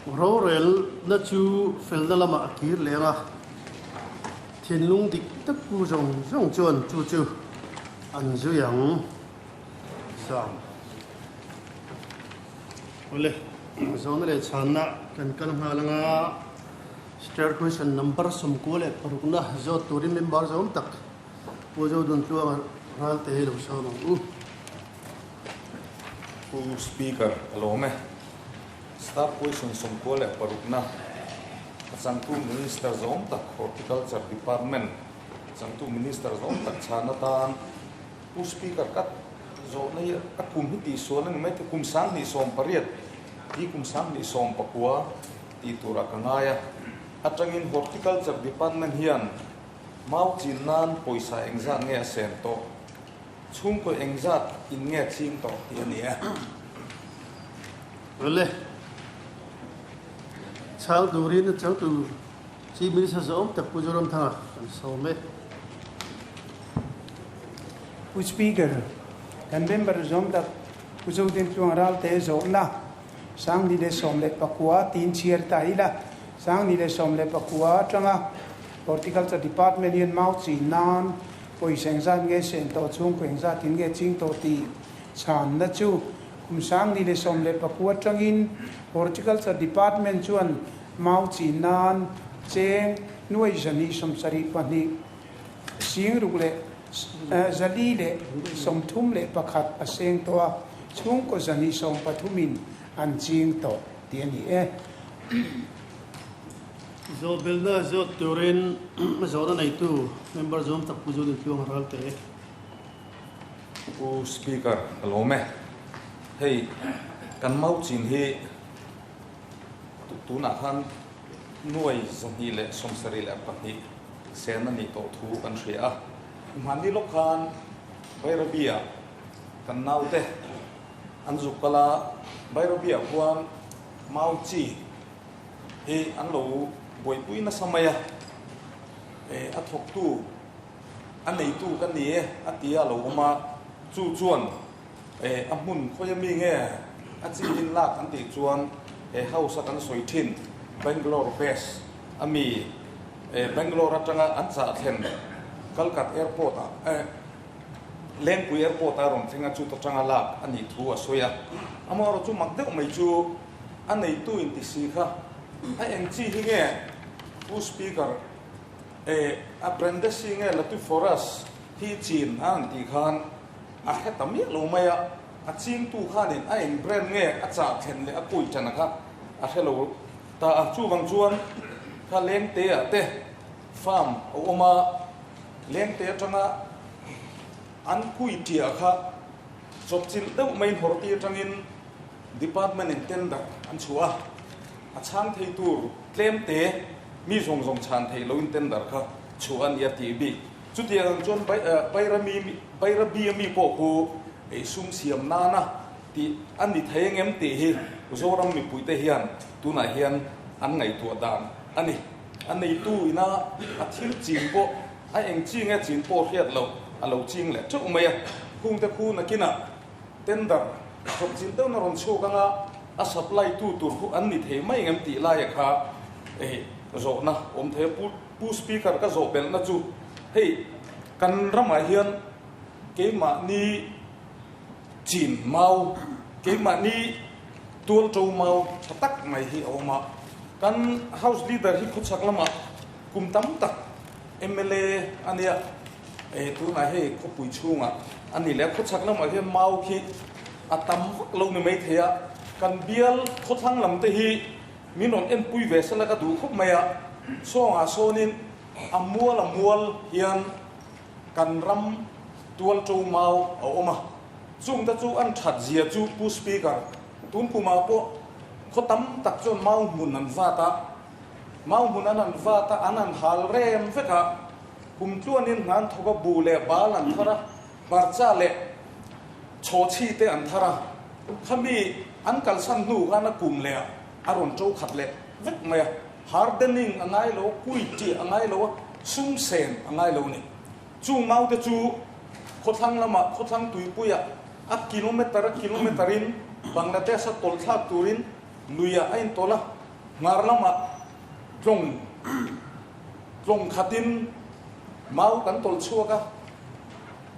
Rorelna chu felna lamah a kir leng a, thinlung dik tak pu zawng zawng chuan chu chu an zui ang. Zam. Awle, zawhna leh chhanna kan kal nghal anga Stair Question number 96na zawt turin member zawm tak Pu Zoduntluanga Ralte hi lo sawm ang u. Pu Speaker, ka lawm e. Staff Question 96na a changtu Minister zawm tak Horticulture Department changtu Minister zawm tak chhan atan Pu Speaker ka zawhna hi a kum hi tihsual a ni mai thei, kum 2018 hi kum 2019 tih turah ka ngai a. Atangin Horticulture Department hian mau chin nan pawisa engzat nge a sen tawh? Chhungkaw engzat in nge ching tawh tih a ni e. Awle. Chhang turin a changtu Chief Minister zawm tak Pu Zoramthanga kan sawm e. Pu Speaker, kan member zawm tak Pu Zodintluang Ralte zawhna 2019 tiin chhiar ta ila, 2019 atanga Horticulture Department hian mau chin nan pawisa engzat nge sen tawh chhungkaw engzat in nge ching tawh tih chhanna chu kum 2019 atangin Horticulture Department chuan mau chin nan cheng nuai 272 sing ruk leh 431 a seng tawh a, chhungkaw 130 in an ching tawh tih a ni e. Zawhbelna zawt turin zawhna neitu member zawm tak Pu Zodintluang Ralte. Pu Speaker, ka lawm e. Hei kan mau chin hi tunah khan nuai 272 sen a nih tawh thu kan hria a. Hmanni lawk khan Bairabi-ah kan naute an zuk kal a, Bairabi-ah khuan mau chi hi an lo buaipui nasa mai a, e a thawktu a neitu ka ni e a ti a lo awm a, chu chuan e a hmun khawia mi nge a chi in lak an tih chuan he house a kan sawi thin Bangalore base a mi e Bangalore atanga an chah thlen Kalkat airport ah e Lengpui airport a rawn thleng a chu ta tanga lak a nih thu a sawi a, amaherawhchu mak deuh mai chu A neitu in ti si kha a eng chi hi nge Pu Speaker eh a Brandesi nge Latiforas hi chin a han tih khan a hre ta miah lo mai a, a chingtu khanin a eng brand nge a chah thlen leh a kui ṭana kha a hre lo ta a, chuvang chuan kha Lengte-ah te farm a awm a, Lengte aṭanga an kui ṭiah kha chawpchilh deuh maiin Horti aṭangin Department in tender an chhuah a, a chhang thei tur tlem te mi zawng zawng chhan thei lo in tender kha chhuah a ni a tih bik. Chutiang ang chuan Bairami Bairabi a mi pawh khu ei sum siam nana tih a ni thei ang em tih hi Zoram mipuite hian tunah hian an ngaihtuah dan a ni. A neitu ina a thil chin pawh a eng chi nge chin pawh hriat loh a lo ching leh teuh mai a, khungte khu nakinah Tender chawp chin deuhna rawn chhuak anga a supply tu tur khu an ni thei mai ngem tih laia kha hei zawhna awm thei a. Pu Pu Speaker ka zawh belhna chu hei kan ramah hian keimahni chin mau, keimahni tual to mau tha tak mai hi a awm a. Kan House Leader hi khawchhak lamah kum tam tak mla a nia. Hei tunah hei khawpui chhungah a ni leh a, khawchhak lamah hian mau khi a tam vak lo ni maithei a, kan bial khawthlang lam te hi min rawn enpui ve sela ka duh khawp mai a, sawngah sawnin a mual a mual hian kan ram tual to mau a awm a, chungte chu an that zia chu Pu Speaker tun kumah pawh khaw tam tak chuan mau hmun an vat a, mau hmun an han vat a, an han hal rem vek a. Kum tluanin hna an thawk a, bu leh bal an thar a, hmarcha leh chhawchhi te an thar a, khami an kalsan hnu khan a kum leh ah a rawn to khat leh vek mai a, hardening a ngai lo a, kui ṭiah a ngai lo a, sum sen a ngai lo a ni. Chung naute chu khawthlang lamah khawthlang tuipuiah a kilometer a kilometer in Bangladesh a tawlh thlak turin luiah a intawlh a. Hmar lamah tlawng tlawng khatin mau kan tawlh chhuak a,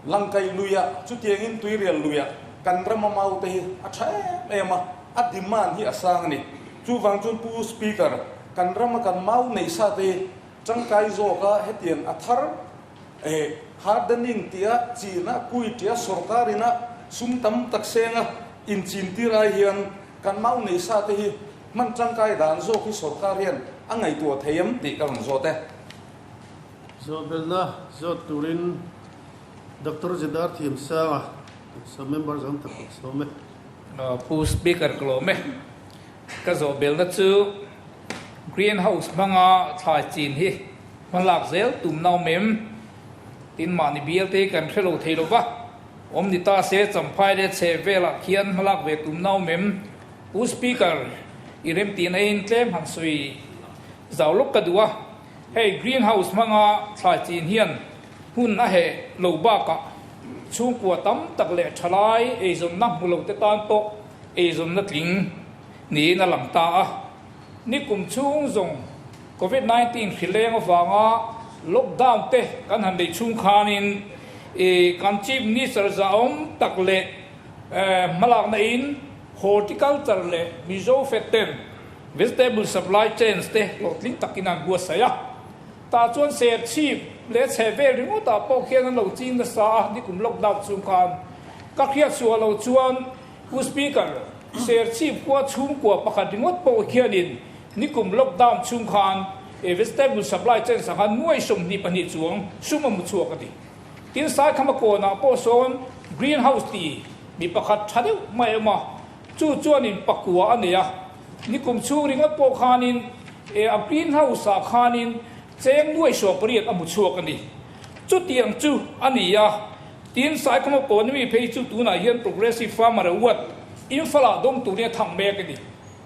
Langkai luiah chutiangin tuirial luiah kan rama mau te hi a tha em em a, a demand hi a sang a ni. Chuvang chuan Pu Speaker, kan rama kan mau nei sa te hi tangkai zawka hetiang a thar eh hardening tia china kui tia sorkar ina sum tam tak senga inchin tir ai hian kan mau nei sa te hi hman tangkai dan zawk hi sorkar hian a ngaihtuah thei em tih ka rawn zawt e. Zawhbelna zawt turin Doctor Zidar Thiamsanga sawm member zawng tak ka sawm e. Pu Speaker ka lawm e. Ka zawhbelna chu Green House hmanga thlai chin hi hma lak zel tum na awm em? Tin mahni bial te hi kan hre lo thei lo va, awm ni ta se Champhai leh chheh velah khian hma lak ve tum na awm em? Pu Speaker, i remtihna in tlem han sawi zau lawk ka duh a. Hei green house hmanga thlai chin hian hun a heh lo bakah chhungkua tam tak leh thalai eizawnna hmu lo te tan pawh eizawnna tling niin a lang ta a. Nikum chhung zawng Covid 19 hrileng avanga lockdown te kan han neih chhung khanin kan Chief Minister zahawm tak leh hmalakna in Horticulture leh Mizo Fed ten Vegetable supply chains te hlawhtling takin an buatsaih a, tah chuan ser chhip leh chhe vel ringawtah pawh khian an lo ching nasa a, nikum lockdown chung khan ka hriat suah lo chuan Pu Speaker, ser chhip khua chhungkua pakhat ringawt pawh khianin nikum lockdown chung khan vegetable supply chains ah khan nuai 22 chuang sum a hmu chhuak a ti. Tin Saikhama kawnah pawh sawn green house ti mi pakhat tha deuh mai a awm a, Chu chuanin pakua a nei a, nikum chhung ringawt pawh khanin e a green house ah khanin cheng nuai 80 a hmu chhuak a ni. Chutiang chu a ni a, tin Saikhama pawn mi phei chu tunah hian Progressive Farmer Award Imphal-ah dawng turin a thang mek a ni.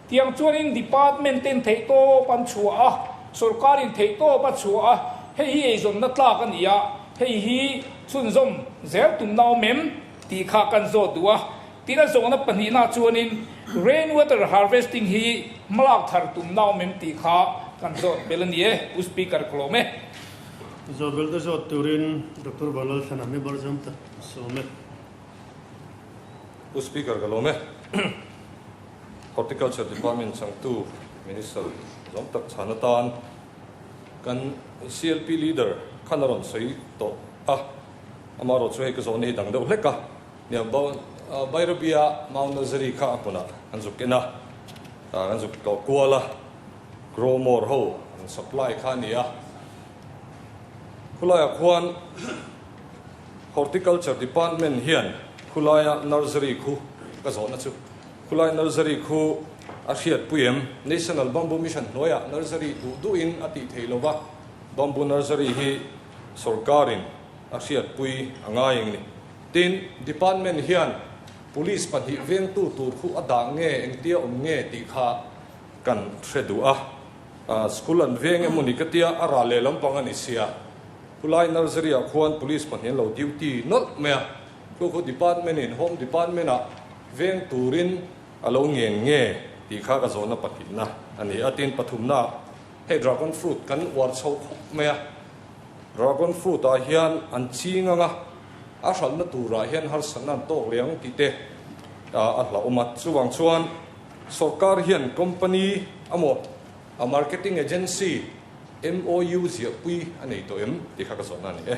Tiang chuanin department ten theihtawp an chhuah a, sorkarin theihtawp a chhuah a, hei hi eizawnna tlak a ni a, hei hi chhunzawm zel tumna awm em tih kha kan zawt duh a. Tin a zawhna pahnihna chuanin rain water harvesting hi hmalak thar tumna awm em tih kha kan zawt bel a ni e, Pu Speaker ka lawm e. Zawh bel te zawt turin Doctor Vanlalthlana member zam tak a sawm e. Pu Speaker ka lawm e. Horticulture Department changtu Minister zawm tak chhan atan kan CLP Leader khan a rawn sawi tawh a, amaherawhchu hei ka zawhna hi dang deuh hlek a. Nia, Bairabia Mount Nazari kha a hmunah an zuk en a, an zuk tlawh kual a, Growmore ho an supply kha a ni a. Khulaiah khuan Horticulture Department hian khulaia nursery khu ka zawhna chu khulai nursery khu a hriatpui em? National Bamboo Mission hnuaiah nursery duh duhin a tih theih lova, Bamboo Nursery hi sorkarin a hriatpui a ngai eng ni. Tin, Department hian Police pahnih vengtu tur khu a dah nge, engtia awm nge tih kha kan hre duh a. School an veng emaw ni ka tia, a ral leh lampang a ni sia. Khulai Nursery ah khuan Police pahnih an lo duty nawlh mai a, khu khu Department in Home Department ah veng turin a lo ngen nge tih kha ka zawhna pahnihna a ni a. Tin, pathumna ah hei Dragon Fruit kan uar chho khawp mai a. Dragon fruit ah hian an ching ang a, a hralhna turah hian harsatna an tawk leh ang tih te a hlauhawm a. Chuvang chuan sorkar hian company emaw a marketing agency MOU ziahpui a nei tawh em tih kha ka zawhna a ni e.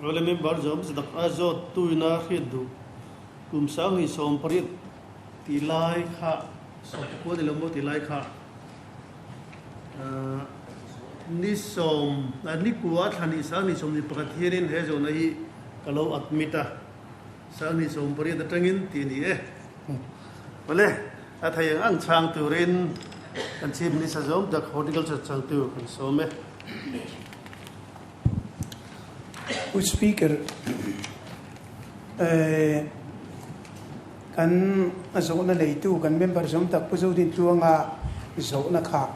Awle member zawm zadak a zawt tuina hriat duh kum 2018 tih lai kha 19 ni lo maw tih lai kha. Ni sawm, ni kua thla ni 2021 hianin he zawhna hi ka lo admit a, 2018 atangin tih a ni e. Awle, a thei ang ang chhang turin kan Chief Minister zawm tak Horticulture changtu kan sawm e. Pu Speaker, Kan zawhna neitu kan member zawm tak Pu Zodintluanga zawhna kha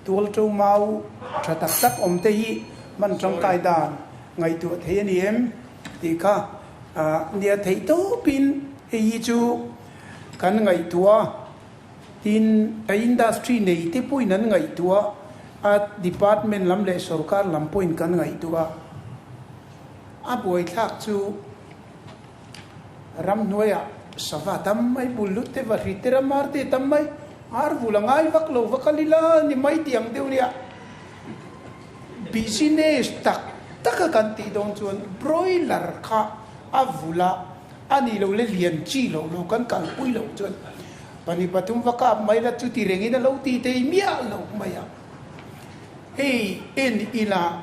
tualto mau tha tak tak awm te hi hman tangkai dan ngaihtuah thei a ni em tih kha nia theih tawpin hei hi chu kan ngaihtuah a. Tin, a industry nei te pawhin an ngaihtuah a, department lam leh sorkar lam pawhin kan ngaihtuah a. A buaithlak chu ramhnuaiah sava tam mai, bullut te, vahrit te, ramar te tam mai, ar vul a ngai vak lo va kal ila ni mai tih ang deuh nia. Business tak taka kan tih dawn chuan broiler kha a vul a, A nih loh le lian chi loh lo kan kalpui loh chuan pahnih pathum va kap mai la chuti rengin a lo ti thei miah loh mai a. Hei en ila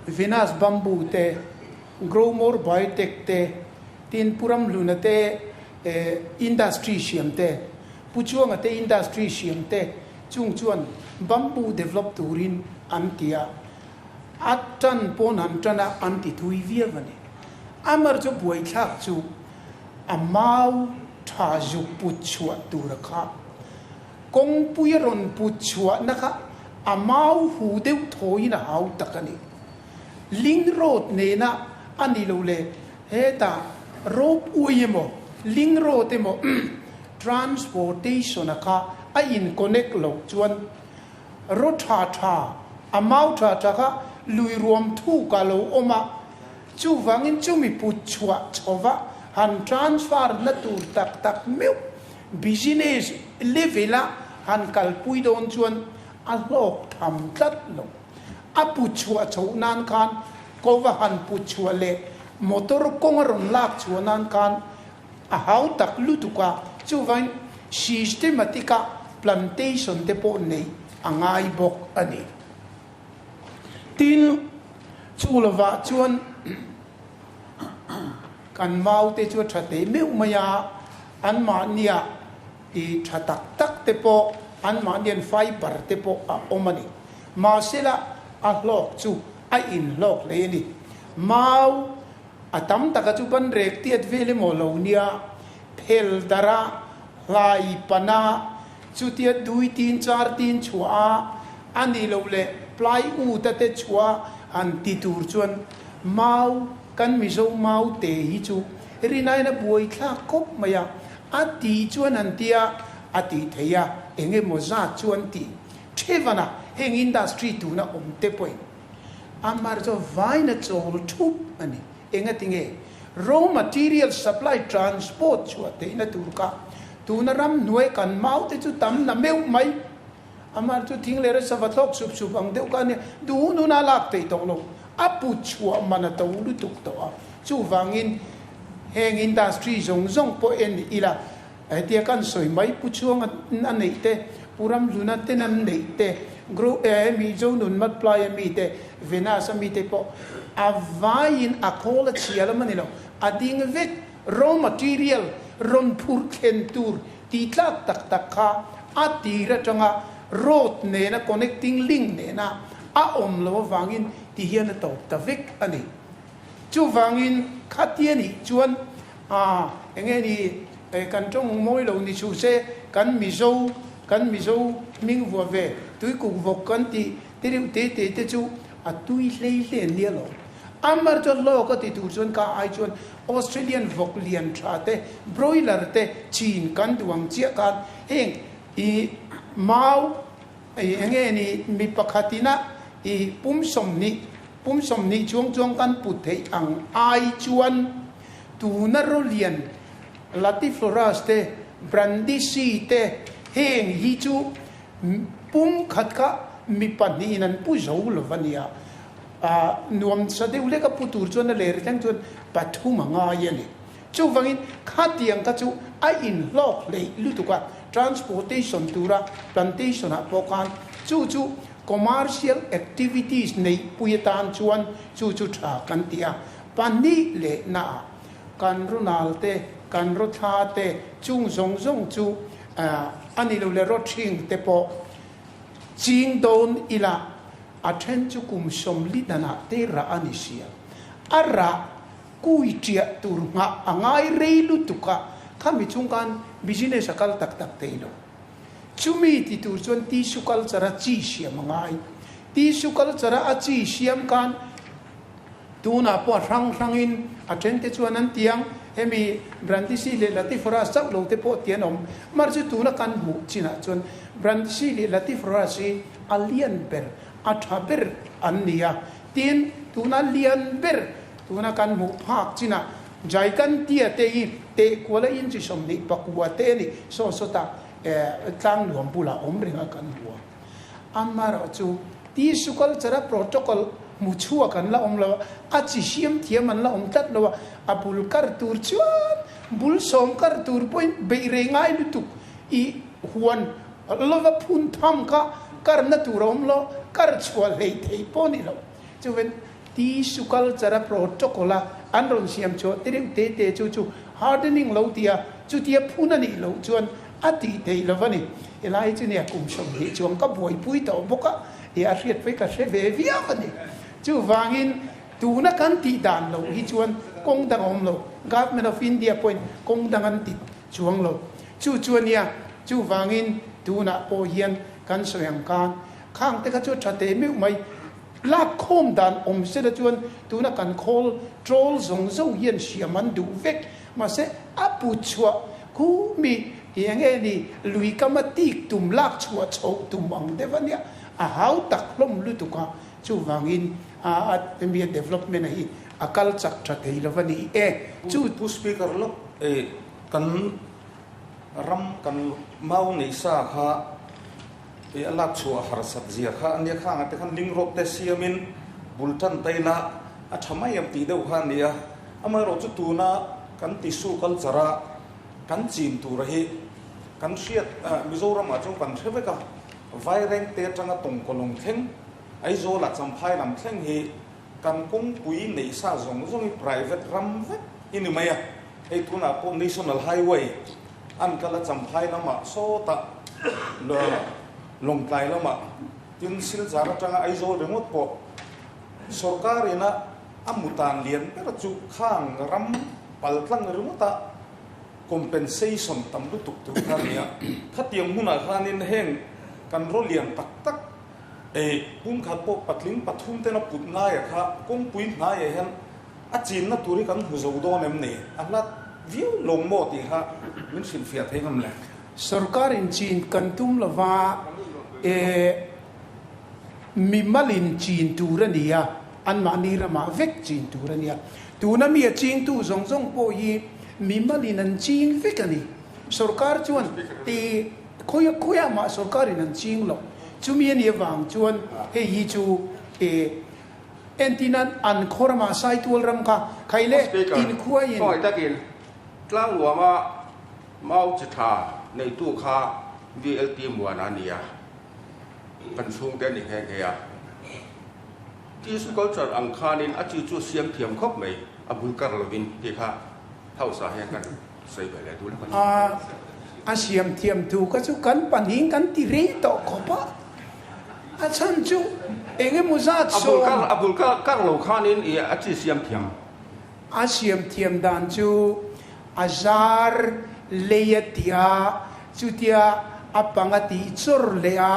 Venus Bamboo te, Growmore Biotech te, tin Pu Ramhluna te industry siam te, Pu Chuanga te industry siam te chung chuan bamboo develop turin an ti a. A tan pawn han tan a, an ti thui viau a ni. Amar chu buaithlak chu a mau tha zuk put chhuah tur a kha. Kawngpui a rawn put chhuahna kha a mau hu deuh thawiin a hau tak a ni. Ling road nena a ni lo le, hetah rope ui emaw, ling road emaw transportation a kha a in connect loh chuan Raw tha tha, a mau tha tha kha lui ruam thuk a lo awm a, chuvangin chumi put chhuah chhova han transfer na tur tak tak meuh business level a han kalpui dawn chuan a hlawk tham tlat lo. A put chhuah chhoh nan khan kova han put chhuah leh motor kawng a rawn lak chhuah nan khan A hau tak lutuk a, chuvangin systematic a plantation te pawh neih a ngai bawk a ni. Tin, chu lovah chuan kan mau te chu a tha teh meuh mai a, anmahnia i tha tak tak te pawh, anmahnian fiber te pawh a awm a ni. Mahsela a hlawk chu a inhlawk hle a ni. Mau A tam taka chu ban rek tiat vel emaw lo nia, phel darh a, hlai pan a, chutia dui tin char tin chhuah a, a nih loh leh plywood a te chhuah a han ti tur chuan mau, kan Mizo mau te hi chu rinain a buaithlak khawp mai a, a tih chuan han tia a tih theih a, eng emaw zat chu an tih thevan a, heng industry tuna awm te pawhin. Amar chu vaina chawl thup a ni. Engati nge? Raw material supply transport chhuah theihna tur kha tuna ramhnuai kan mau te chu tam na meuh mai. Amar chu thing leh sava thlawk sup sup ang deuh kha a nia. Duh hun huna lak theih tawh lo. A put chhuah man a to lutuk tawh a. Chuvangin heng industry zawng zawng pawh en ila Hetia kan sawi mai Pu Chuang a neih te, Pu Ramhluna ten an neih te, Gro eh mi Zonun Matplai a mi te, Venus a mi te pawh a vaiin a khawl a chhia lam a ni lo, a ding vek raw material rawn phurh thlen tur tih tlak tak tak kha a tir atanga road nena connecting link nena a awm lo avangin ti hian a tawp ta vek a ni. Chuvangin khatia nih chuan a enge ni kan tawng mawi lo ni chhu se kan Mizo kan Mizo hming vuah ve tuikuk vawk kan tih te reuh te te te chu a tui hlei hle an nia lo. Amar chuan hlawk a ti tur chuan ka ai chuan Australian vawk lian tha te broiler te chin kan duh ang chiah khan heng i mau i enge ni mi pakhat ina i pum 20 Pum 20 chuang chuang kan put theih ang ai chuan tuna Rolian, Latifloras te, Brandisi te heng hi chu pum khat kha mi pahnihin an pu zo lo va nia. Nuam sa deuh lek a pu tur chuan a ler thleng chuan pathum a ngai a ni. Chuvangin khatiang kha chu a inhlawk hleih lutuk a, transportation tura plantation ah pawh khan chu chu Commercial activities neihpui atan chuan chu chu tha kan ti a, pahnih leh naah kan runal te, kan rawthla te chung zawng zawng chu a ni lo le rawthing te pawh ching dawn ila a then chu kum 40 danah te rah a ni sia. A rah kui tiah tur nghah a ngai rei lutuk a, khami chung khan business a kal tak tak thei lo. Chumi ti tur chuan tissue culture a chi siam a ngai. Tissue culture a a chi siam khan tunah pawh a hrang hrangin a thente chuan an ti ang. Hemi Brandisi leh Latiforas chauh lo te pawh ti an awm. Mar chu tuna kan hmuh chinah chuan Brandisi leh Latiforas hi a lian ber, a tha ber an ni a. Tin, tuna lian ber tuna kan hmuh phak chinah Gigantia te hi tehkuala inchi 24 te a ni. Saw sawtah tlangnuam bulah awm reng a kan hmu a. Amaherawh chu tissue culture a protocol hmu chhuak an la awm lo a, a chi siam thiam an la awm tlat lo a, a bul kar tur chuan bul sawm kar tur pawhin beih rei ngai lutuk i huan lova phun tham kha karna tur a awm lo, kar chhuah hlei thei pawh a ni lo. Chuven tissue culture a protocol a an rawn siam chhuah te reuh te te chu chu hardening lo tia chutia phun a nih loh chuan A tih theih lo a ni. Helai chu nia kum 20 chuang ka buaipui tawh bawk a, i a hriat pawhin ka hre ve viau a ni. Chuvangin tuna kan tih dan loh hi chuan kawng dang a awm lo. Government of India pawhin kawng dang an ti chuang lo. Chu chu a nia, chuvangin tunah pawh hian kan sawi ang khan khang te kha chu a tha teh meuh mai. Lak khawm dan awm sela chuan tuna kan khawl troll zawng zawng hian siam an duh vek. Mahse, a put chhuah khu mi i eng nge ni lui kama tik tum lak chhuah chhoh tum ang deuh a nia, a hau tak hlawm lutuk a, chuvangin a mi a development a hi a kal chak tha thei lo a ni e. Chu Pu Speaker lawk e kan ram kan mau neih sa kha e a lak chhuah harsat zia kha a nia khang ah te khan ling rawt te siamin bul tan ta ila a tha mai em tih deuh kha a ni a. Amaherawh chu tuna kan tissue culture a kan chin tura hi kan hriat Mizoramah chuan kan hre vek a, Vairengte atanga Tawngkawlawng thleng, Aizawla Champhai lam thleng hi kan kawngpui neih sa zawng zawng hi private ram vek i ni mai a. Hei tunah pawh National Highway an kal a Champhai lamah sawtah Lawngtlai lamah tin Silchar atanga Aizawl ringawt pawh sorkar ina A mutan lian ber chu khang ram paltlang ringawta compensation tam lutuk tur kha a ni a. Khatiang hmunah khanin heng kan raw lian tak tak ei pumkhat pawh patling pathum tena put ngaia kha kawngpui hnaiah hian a chinna tur hi kan hmu zo dawn em ni? A hlat viau lo maw tih kha min hrilhfiah thei ngam le. Sorkarin chin kan tum lova e. Mimalin chin tur a ni a, anmahni ramah vek chin tur a ni a. Tuna mi a chingtu zawng zawng pawh hi mimalin an ching vek a ni. Sorkar chuan ti khawi khawiah mah sorkarin an ching lo. Chumi a nih avang chuan hei hi chu e entirnan an khaw ramah Saitual ram kha khai leh inkhuaiin. Sawi takin Tlangnuama mau chi tha neitu kha VLT Muana a ni a. Kan chhungte a ni nghe nghe a. Tissue culture ang khanin a chi chu siam thiam khawp mai, a bul kar lovin tih kha house ah hian kan sawi ve leh duh lawk a ni. A siam thiam thu kha chu kan pahnihin kan ti rei tawh khawp a, a chhan chu eng emaw zat sawm. A bul kar lo khanin i a chi siam thiam. A siam thiam dan chu a zar lei a ti a, chutia a pang a tih chawr leh a,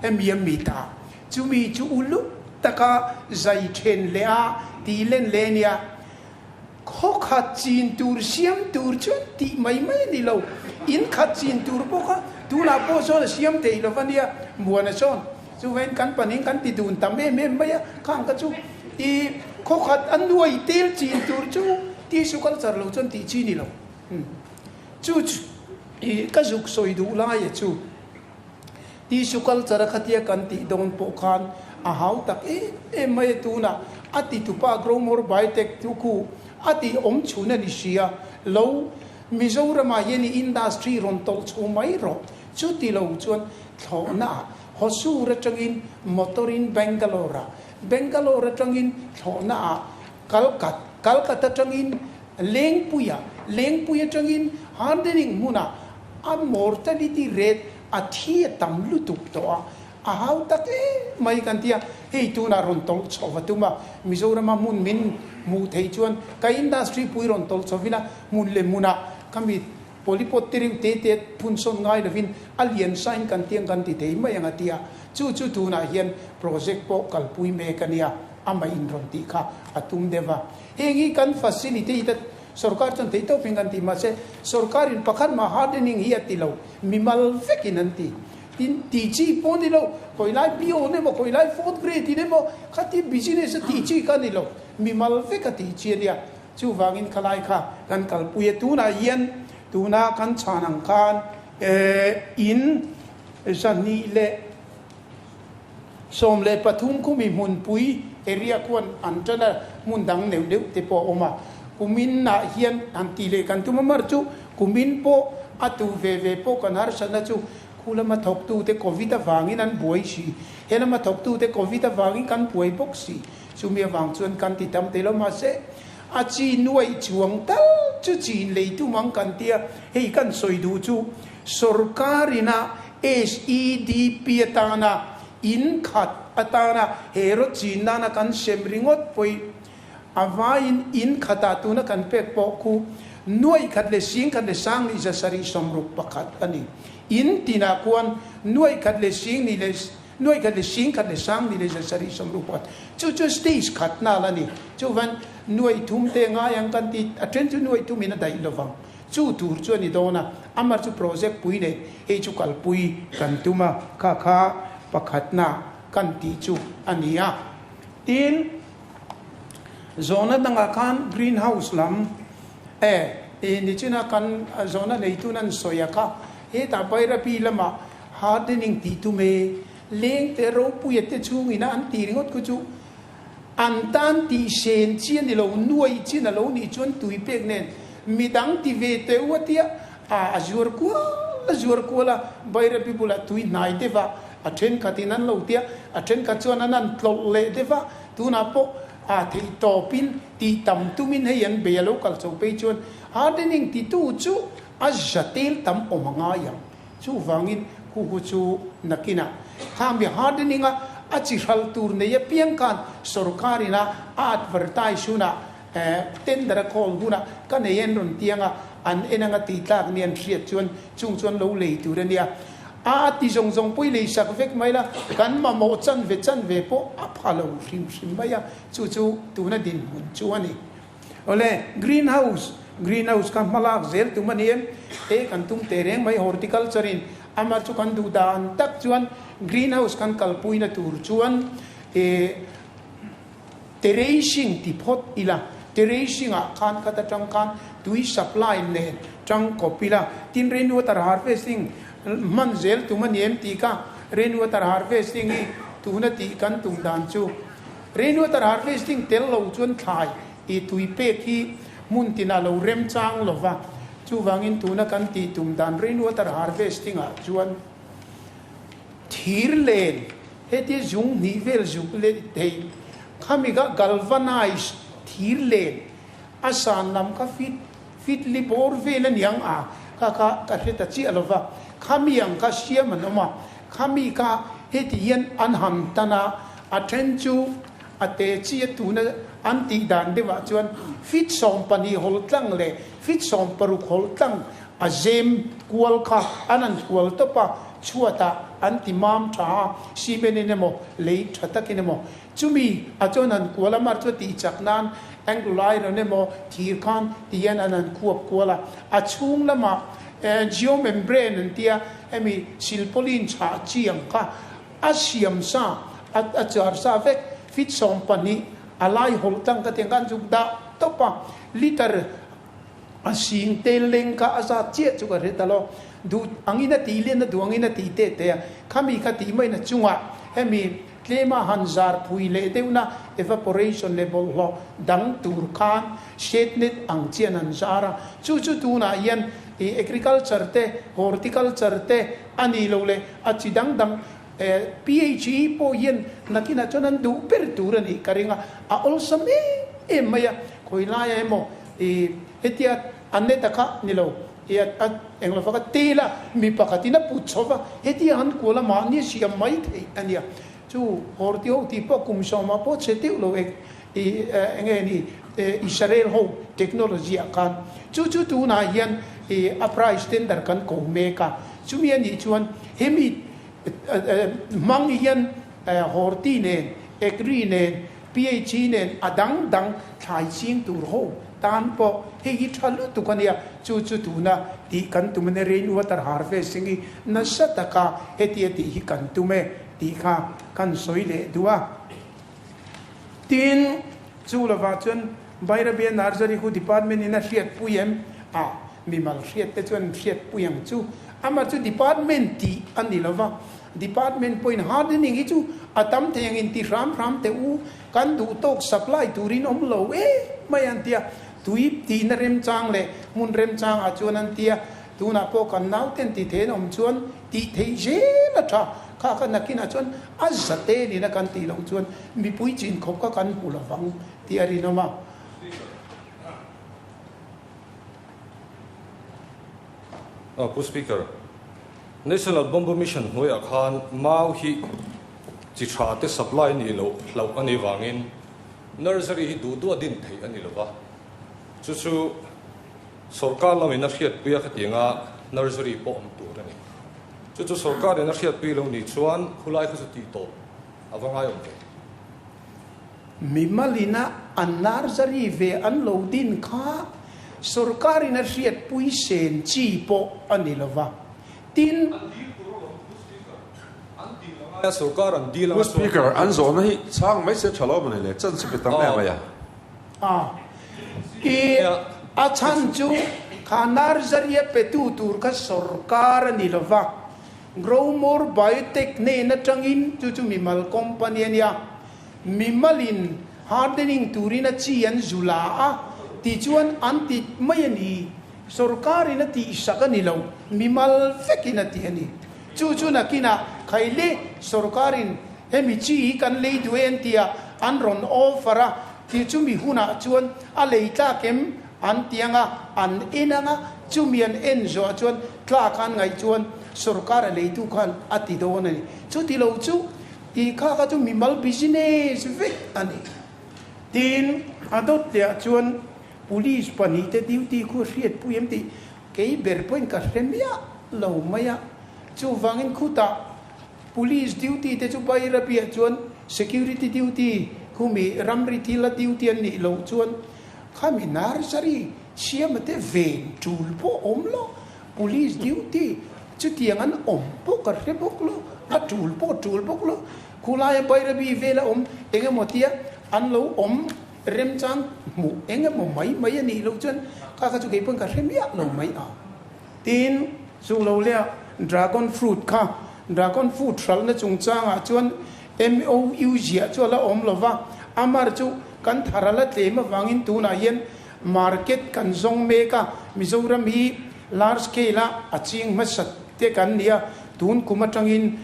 hemi a mit a, chumi chu uluk taka zai then leh a tih len leh a nia. Khaw khat chin tur siam tur chuan tih mai mai a ni lo, in khat chin tur pawh kha tunah pawh sawn a siam thei lo va nia, Muana sawn chuvain kan panin kan ti dun tam em em mai a, khang kha chu i khaw khat a nuai tel chin tur chu Tissue culture lo chuan tih chi ni lo. Chu chu i ka zuk sawi duh lai a chu. Tissue culture a khatia kan tih dawn pawh khan a hau tak em em mai a tunah a ti tupa Gromor Biotech chu khu a tih awm chhun a ni sia lo Mizoramah hian i industry rawn tawlh chho mai rawh. Chuti lo chuan thlawhna ah Hosur atangin motor in Bangalore ah Bangalore atangin thlawhna ah Kalkat, Kalkat atangin Lengpuia, Lengpui atangin Hardening hmunah a mortality rate a thi a tam lutuk tawh a, a hau tak em mai kan ti a, hei tunah rawn tawlh chho va tum a, Mizorama hmun min hmuh theih chuan ka industry pui rawn tawlh chho vin a, hmun leh hmunah ka mi polypot te reuh te te phun sawn ngai lovin a lian sain kan tiang kan ti thei mai ang a ti a, chu chu tunah hian project pawh kalpui mek a nia. Amah in rawn tih kha a tum deuh a. Heng hi kan facilitate a, Sorkar chuan theihtawpin kan ti mahse sorkarin pakhat mah hardening hi a ti lo, mimal vekin an ti. Tin, tih chi pawh ni lo, khawilai peon emaw, khawilai fourth grade in emaw khati business a tih chi kha ni lo, mimal vek a tih chi a nia. Chuvangin khalai kha kan kalpui a, tunah hian tuna kan chhan ang khan in 213 khumi hmunpui area khuan an tan a, hmun dang neuh deuh te pawh a awm a. Kumin ah hian han tih leh kan tum a, mar chu kumin pawh a tu ve ve pawh kan harsatna chu khu lama thawktute Covid avangin an buai si, he lama thawktute Covid avangin kan buai bawk si. Chumi avang chuan kan ti tam thei lo mahse a chi nuaih chuang tal chu chin lei tum ang kan tia, hei kan sawi duh chu sorkar ina SEDP atana in khat atana he rawt chin nana kan sem ringawt pawi a vaiin in khatah tuna kan pek pawh khu nuaih khat leh sing khat leh sang nih 761 a ni. In tinah khuan nuaih khat leh sing nih leh Nuaih khat leh sing khat leh sang ni leh 760 chu chu stage khat nal a ni. Chuvan nuaih thum te ngai ang kan ti, a then chu nuaih thum in a daih lovang. Chu tur chu a ni dawn a, amar chu project pui nei hei chu kalpui kan tum a, kha kha pakhatna kan tih chu a ni a. Tin, zawhna dangah khan green house lam e nichina kan zawhna neitun an sawi a kha, hetah Bairabi lamah Hardening tih tum e, leng te ropuia te chhungin a an ti ringawt khu chu an tan tih sen chi a ni lo, nuai chin a lo nih chuan tui pek nen midang ti ve teuh a tia a a zuar kual a zuar kual a, Bairabi bulah tui hnai deuh a, a thenkhatin an lo tia, a thenkhat chuan an han tlawlh leh deuh a, tunah pawh a theih tawpin tih tam tumin hei an bei a lo kal chho phei chuan hardening titu chu a za tel tam awm a ngai ang. Chuvangin hu hu chu nakinah khami hardening a a chi hral tur nei apiang khan sorkar ina a advertise hunah tender a call hunah ka nei en rawn tiang a, an en anga tih tlak ni an hriat chuan chung chuan lo lei tur a nia. A a ti zawng zawng pawh i lei sak vek mai la, kan mamawh chanve chanve pawh a pha lo hrim hrim mai a, chu chu tuna dinhmun chu a ni. Awle, green house, green house kha hma lak zel tum a ni em? E kan tum teh reng mai horticulture in amah chu kan duh dan tak chuan green house kan kalpuina tur chuan e terracing ti phawt ila, terracing ah khan khat atang khan tui supply nen tang kawp ila, tin rain water harvesting hman zel tum a ni em tih kha rain water harvesting hi tuna tih kan tum dan chu. Rainwater harvesting tel lo chuan thlai i tui pek hi hmun tinah lo remchang lo va, chuvangin tuna kan tih tum dan rainwater harvesting ah chuan thir len hetia zung hnih vel zuk leh thei khami kha galvanize thir len a san lam kha fit fit li bawr vel a niang a kha kha ka hre ta chiah lo va, khami ang kha siam an awm a, Khami kha heti hian an han tan a, a then chu a te chi a tuna an tih dan deuhah chuan feet 12 hawl tlang leh feet 60 hawl tlang a zem kual kha an han hual tawp a, chhuatah an ti mam tha a, cement in emaw lei tha takin emaw chumi a chuan han kual a, mar chu a tih chak nan angle iron emaw thir khan ti hian an han khuap kual a, a chhung lamah Geomembrane an tia, hemi silpauline chhah chi ang kha a siam sa, a char sa vek, feet 12 a lai hawlh tlang ka tiang khan zuk dah tawp a, liter a sing tel leng kha a zat chiah chu ka hre ta lo, duh angin a tih lian a duh angin a tih teh teh a, khami kha tih maina chungah hemi tlema han zar phui leh deuhna evaporation leh bawlhhlawh dang tur khan Shade net ang chian an zar a, chu chu tunah hian ih agriculture te, horticulture te a ni lo leh a chi dang dang PHE pawh hian nakinah chuan an duh ber tur a nih ka ring a, a awlsam em em mai a, khawi laiah emaw ih hetia a net a kha ni lo ih a eng lo faka tel a mi pakhatin a put chho va, hetia an kual a mahni siam mai theih a nia, chu horti ho tih pawh kum sawmah pawh chhe deuh lo e. I enge ni Israel ho technology ah khan chu chu tunah hian i a price tender kan ko mek a, chumi a nih chuan hemi hmang hian Horti nen, Agri nen, PHE nen a dang dang thlai ching tur ho tan pawh hei hi tha lutuk a nia, chu chu tuna tih kan tum a nia, rain water harvesting hi nasa taka hetia tih hi kan tum e tih kha kan sawi leh duh a. Tin, chu lovah chuan Bairabia Nursery khu department in a hriatpui em? A, mimal hriat te chuan hriatpui ang chu. Amah chu department tih a ni lova, department pawhin hardening hi chu a tam thei ang inti hram hram teh u, kan duh tawk supply turin awm lo em mai an ti a, tui tihna remchang leh hmun remchangah chuan an ti a, tunah pawh kan nauten ti thei an awm chuan tih theih zel a tha. Kha kha nakinah chuan a zate nena kan tih loh chuan mipui chin khawp kha kan hmu lovang tih a rinawm a. Pu Speaker, National Bamboo Mission hnuaiah khan mau hi chi tha te supply nih loh hlauh a nih vangin nursery hi duh duh a din theih a ni lova, chu chu sorkar lamin a hriatpui a khatianga nursery pawh awm tur a ni. Chu chu sorkarin a hriatpui lo nih chuan khulai kha chu tih tawp a va ngai awm ve. Mimalina an nursery ve an lo din kha sorkarin a hriatpui sen chi pawh a ni lo va, tin. An dil tur alawm Pu Speaker, an dil a ngai a, sorkar an dil Pu anga chuan Speaker, an zawhna hi chhang mai se tha lo mawni le, chance pe tam em mai a. A, i a chhan chu kha nursery a petu tur kha sorkar a ni lo va, Growmore Biotech hnen atangin chu chu mimal company a nia, mimalin hardening turin a chi an zu la a, tichuan an ti mai a ni, sorkarin a tihsak a ni lo, mimal vekin a ti a ni. Chu chu nakinah khaile sorkarin hemi chi hi kan lei duh e an ti a, an rawn offer a, ti chumi hunah chuan a lei tlak em an ti ang a, an en ang a, chumi an en zawhah chuan tlak an ngaih chuan sorkar a leitu khan a ti dawn a ni. Chuti lo chu tih kha kha chu mimal business vek a ni. Tin, a dawt lehah chuan police pahnihte duty khu hriatpui em tih kei ber pawhin ka hre miah lo mai a, chuvangin khutah Police duty te chu Bairabiah chuan security duty khumi ramri thila duty an nih loh chuan khami nursery siama te ven tul pawh awm lo, police duty chutiang an awm pawh ka hre bawk lo, a tul pawh tul bawk lo, khulaia Bairabi vela awm eng emaw tia an lo awm remchang hmuh eng emaw mai mai a nih loh chuan kha kha chu kei pawn ka hre miah lo mai a. Tin, chu lo leh a dragon fruit kha dragon fruit hralhna chungchangah chuan MOU ziah chu a la awm lo va, amar chu kan thar a la tlem avangin tunah hian market kan zawng mek a, Mizoram hi large scale a a ching hmasa te kan ni a, tun kum atangin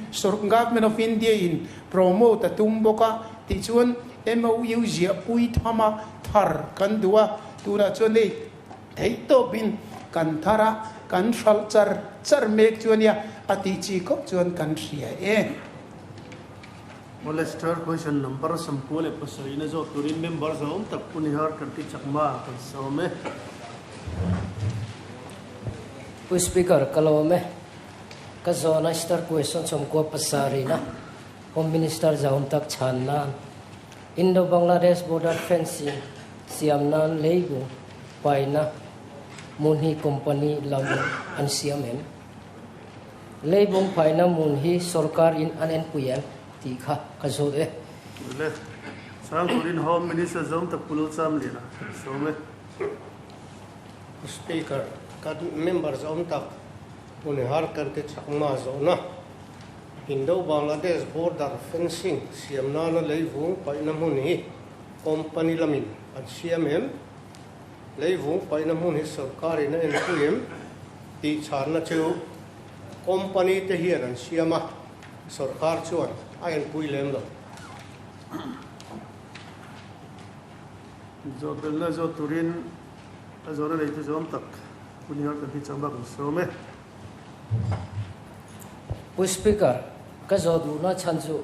Government of India in promote a tum bawk a, tichuan MOU ziah pui tham a thar kan duh a, tunah chuan hei. Theihtawpin kan thar a, kan hralh char char mek chu a nia, a tih chi khawp chuan kan hria e. Molester question number 97 na zawt turin member zawm tak Pu Nihar Karti Chakma kan sawm e. Pu Speaker, ka lawm e. Ka zawhna star question 97 na Home Minister zahawm tak chhan nan Indo-Bangladesh border fencing siam nan leigu paina hmun hi company lamin an siam em? Leibung paina hmun hi sorkar in an enpui em tih kha ka zawt e. Le, Sang turin Home Minister zawng tak Pu Lalchamliana sawm e. Speaker, kan member zawng tak Pu Nihar Kanti Chakma zawhna Indo-Bangladesh border fencing siam nana leivung paihna hmun hi company lamin an siam em? Leivung paihna hmun hi sorkarin a enpui em? tih chhanna chu company te hian an siam a, sorkar chuan a enpui lem lo. Zawhbelna zawt turin a zawhna neitu zawm tak hun hi kan hnichang bak an sawm e. Pu Speaker, ka zawh duhna chhan chu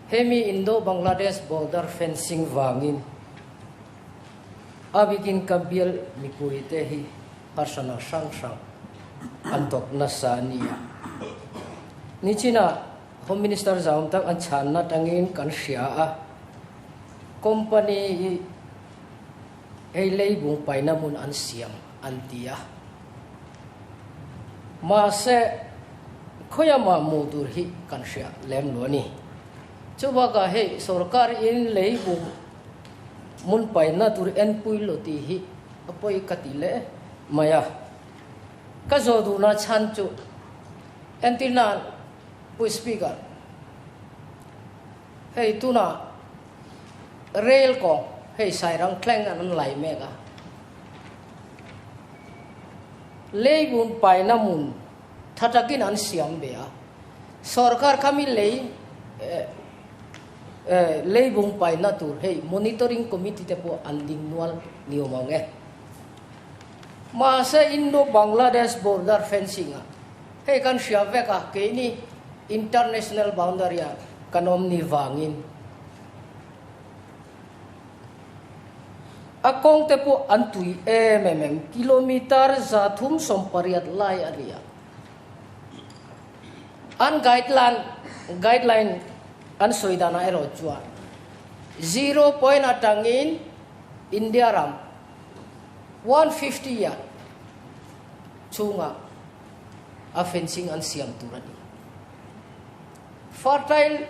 hemi Indo-Bangladesh border fencing vangin a bikin ka bial mipuite hi harsana hrang hrang an tawp nasa a ni a. Nichinah Home Minister zahawm tak an chhanna tangin kan hria a, company hi. Hei leibung paihna hmun an siam an ti a. Mahse, khawiamah hmuh tur hi kan hria lem lo a ni. Chubakah hei sorkar in leibung hmun paihna tur enpui lo tih hi a pawi ka ti leh mai a. Ka zawh duhna chhan chu entir nan Pu Speaker, hei tunah rail kawng hei Sairang thleng an lai mek a, leibun paina hmun tha takin an siam ve a, sorkar khami lei leibung paina tur hei monitoring committee te pawh an ding nual ni awm ang e. Mahse Indo-Bangladesh border fencing ah hei kan hria vek a, keini international boundary ah kan awm ni vangin a kawng te pawh an tui em em em, kilometer 380 lai a ni a. An guideline guideline an sawi danah erawh chuan zero point atangin India ram 150 yard chhungah a fencing an siam tur a ni. Fertile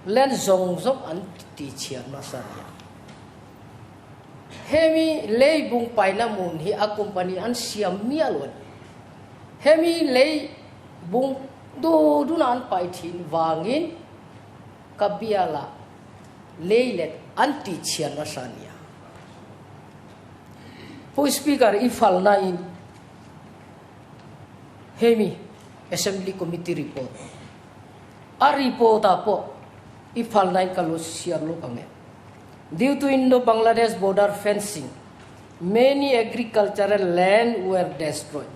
land zawng zawng an ti chhiar nasa a ni a. Hemi leibung paina hmun hi a company an siam miah lo a ni. Hemi leibung du duna an pai thin vangin ka bialah Leilet an tih chhiat nasa a nia. Pu Speaker i falna in hemi Assembly Committee report a report ah pawh i falna in ka lo siar lawk ang e. Due to Indo-Bangladesh border fencing, many agricultural land were destroyed,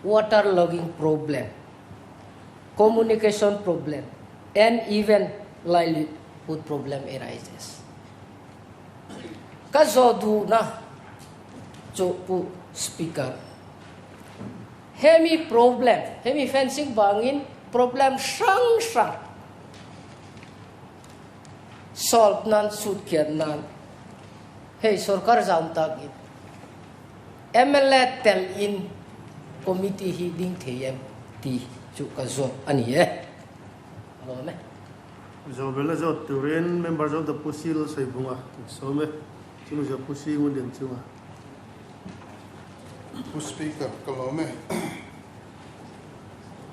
water logging problem, communication problem and even livelihood problem arises. Ka zawh duhna chu Pu Speaker, hemi problem, hemi fencing vangin problem hrang hrang solve nan, sut khiat nan hei sorkar zam takin Mla tel in committee hi ding thei em tih chu ka zawt a ni e. A lawm e. Zawhbelna zawt turin member zawng ta Pu Sil Saibunga kan sawm e. Chumi zawh Pu Si Ngunlian chunga. Pu Speaker, ka lawm e.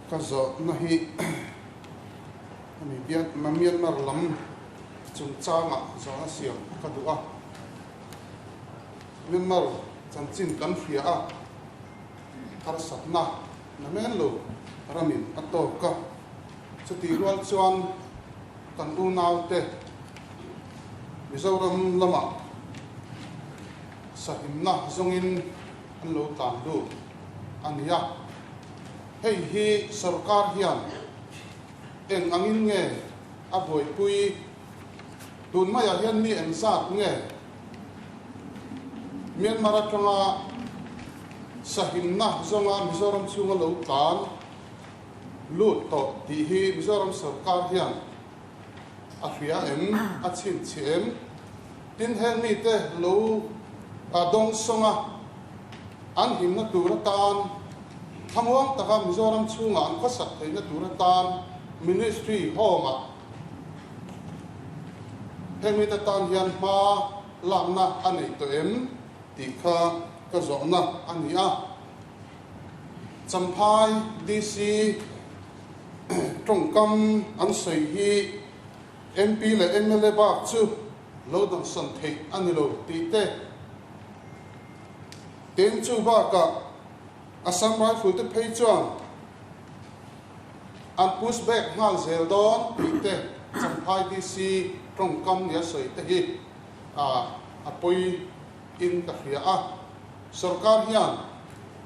Ka zawhna hi ami Myanmar lam chungchangah zawhna siam ka duh a. Myanmar chanchin kan hria a, harsatna na men lo ramin a tawk a. Chutih rual chuan kan unaute Mizoram lamah sahimna zawngin an lo tlan lut a ni a. Hei hi sorkar hian eng angin nge a buaipui? Tun maiah hian mi engzat nge Myanmar atanga sahimna zawnga Mizoram chhunga lo tlan lut tawh tih hi Mizoram sorkar hian a hria em, a chhinchhiah em? Tin, heng mite lo dawngsawnga an himna tur atan thlamuang taka Mizoram chhunga an khawsak theihna tur atan Ministry Home-ah Hemi te tan hian hma lakna a nei tawh em tih kha ka zawhna a ni a. Champhai DC tawngkam an sawi hi MP leh mla bak chu lo dawnsawn theih a ni lo tih te, tin chu bakah Assam Rifle te phei chuan An push back nghal zel dawn tih te Champhai DC tawngkam nia sawi te hi a pawi in ka hria a. Sorkar hian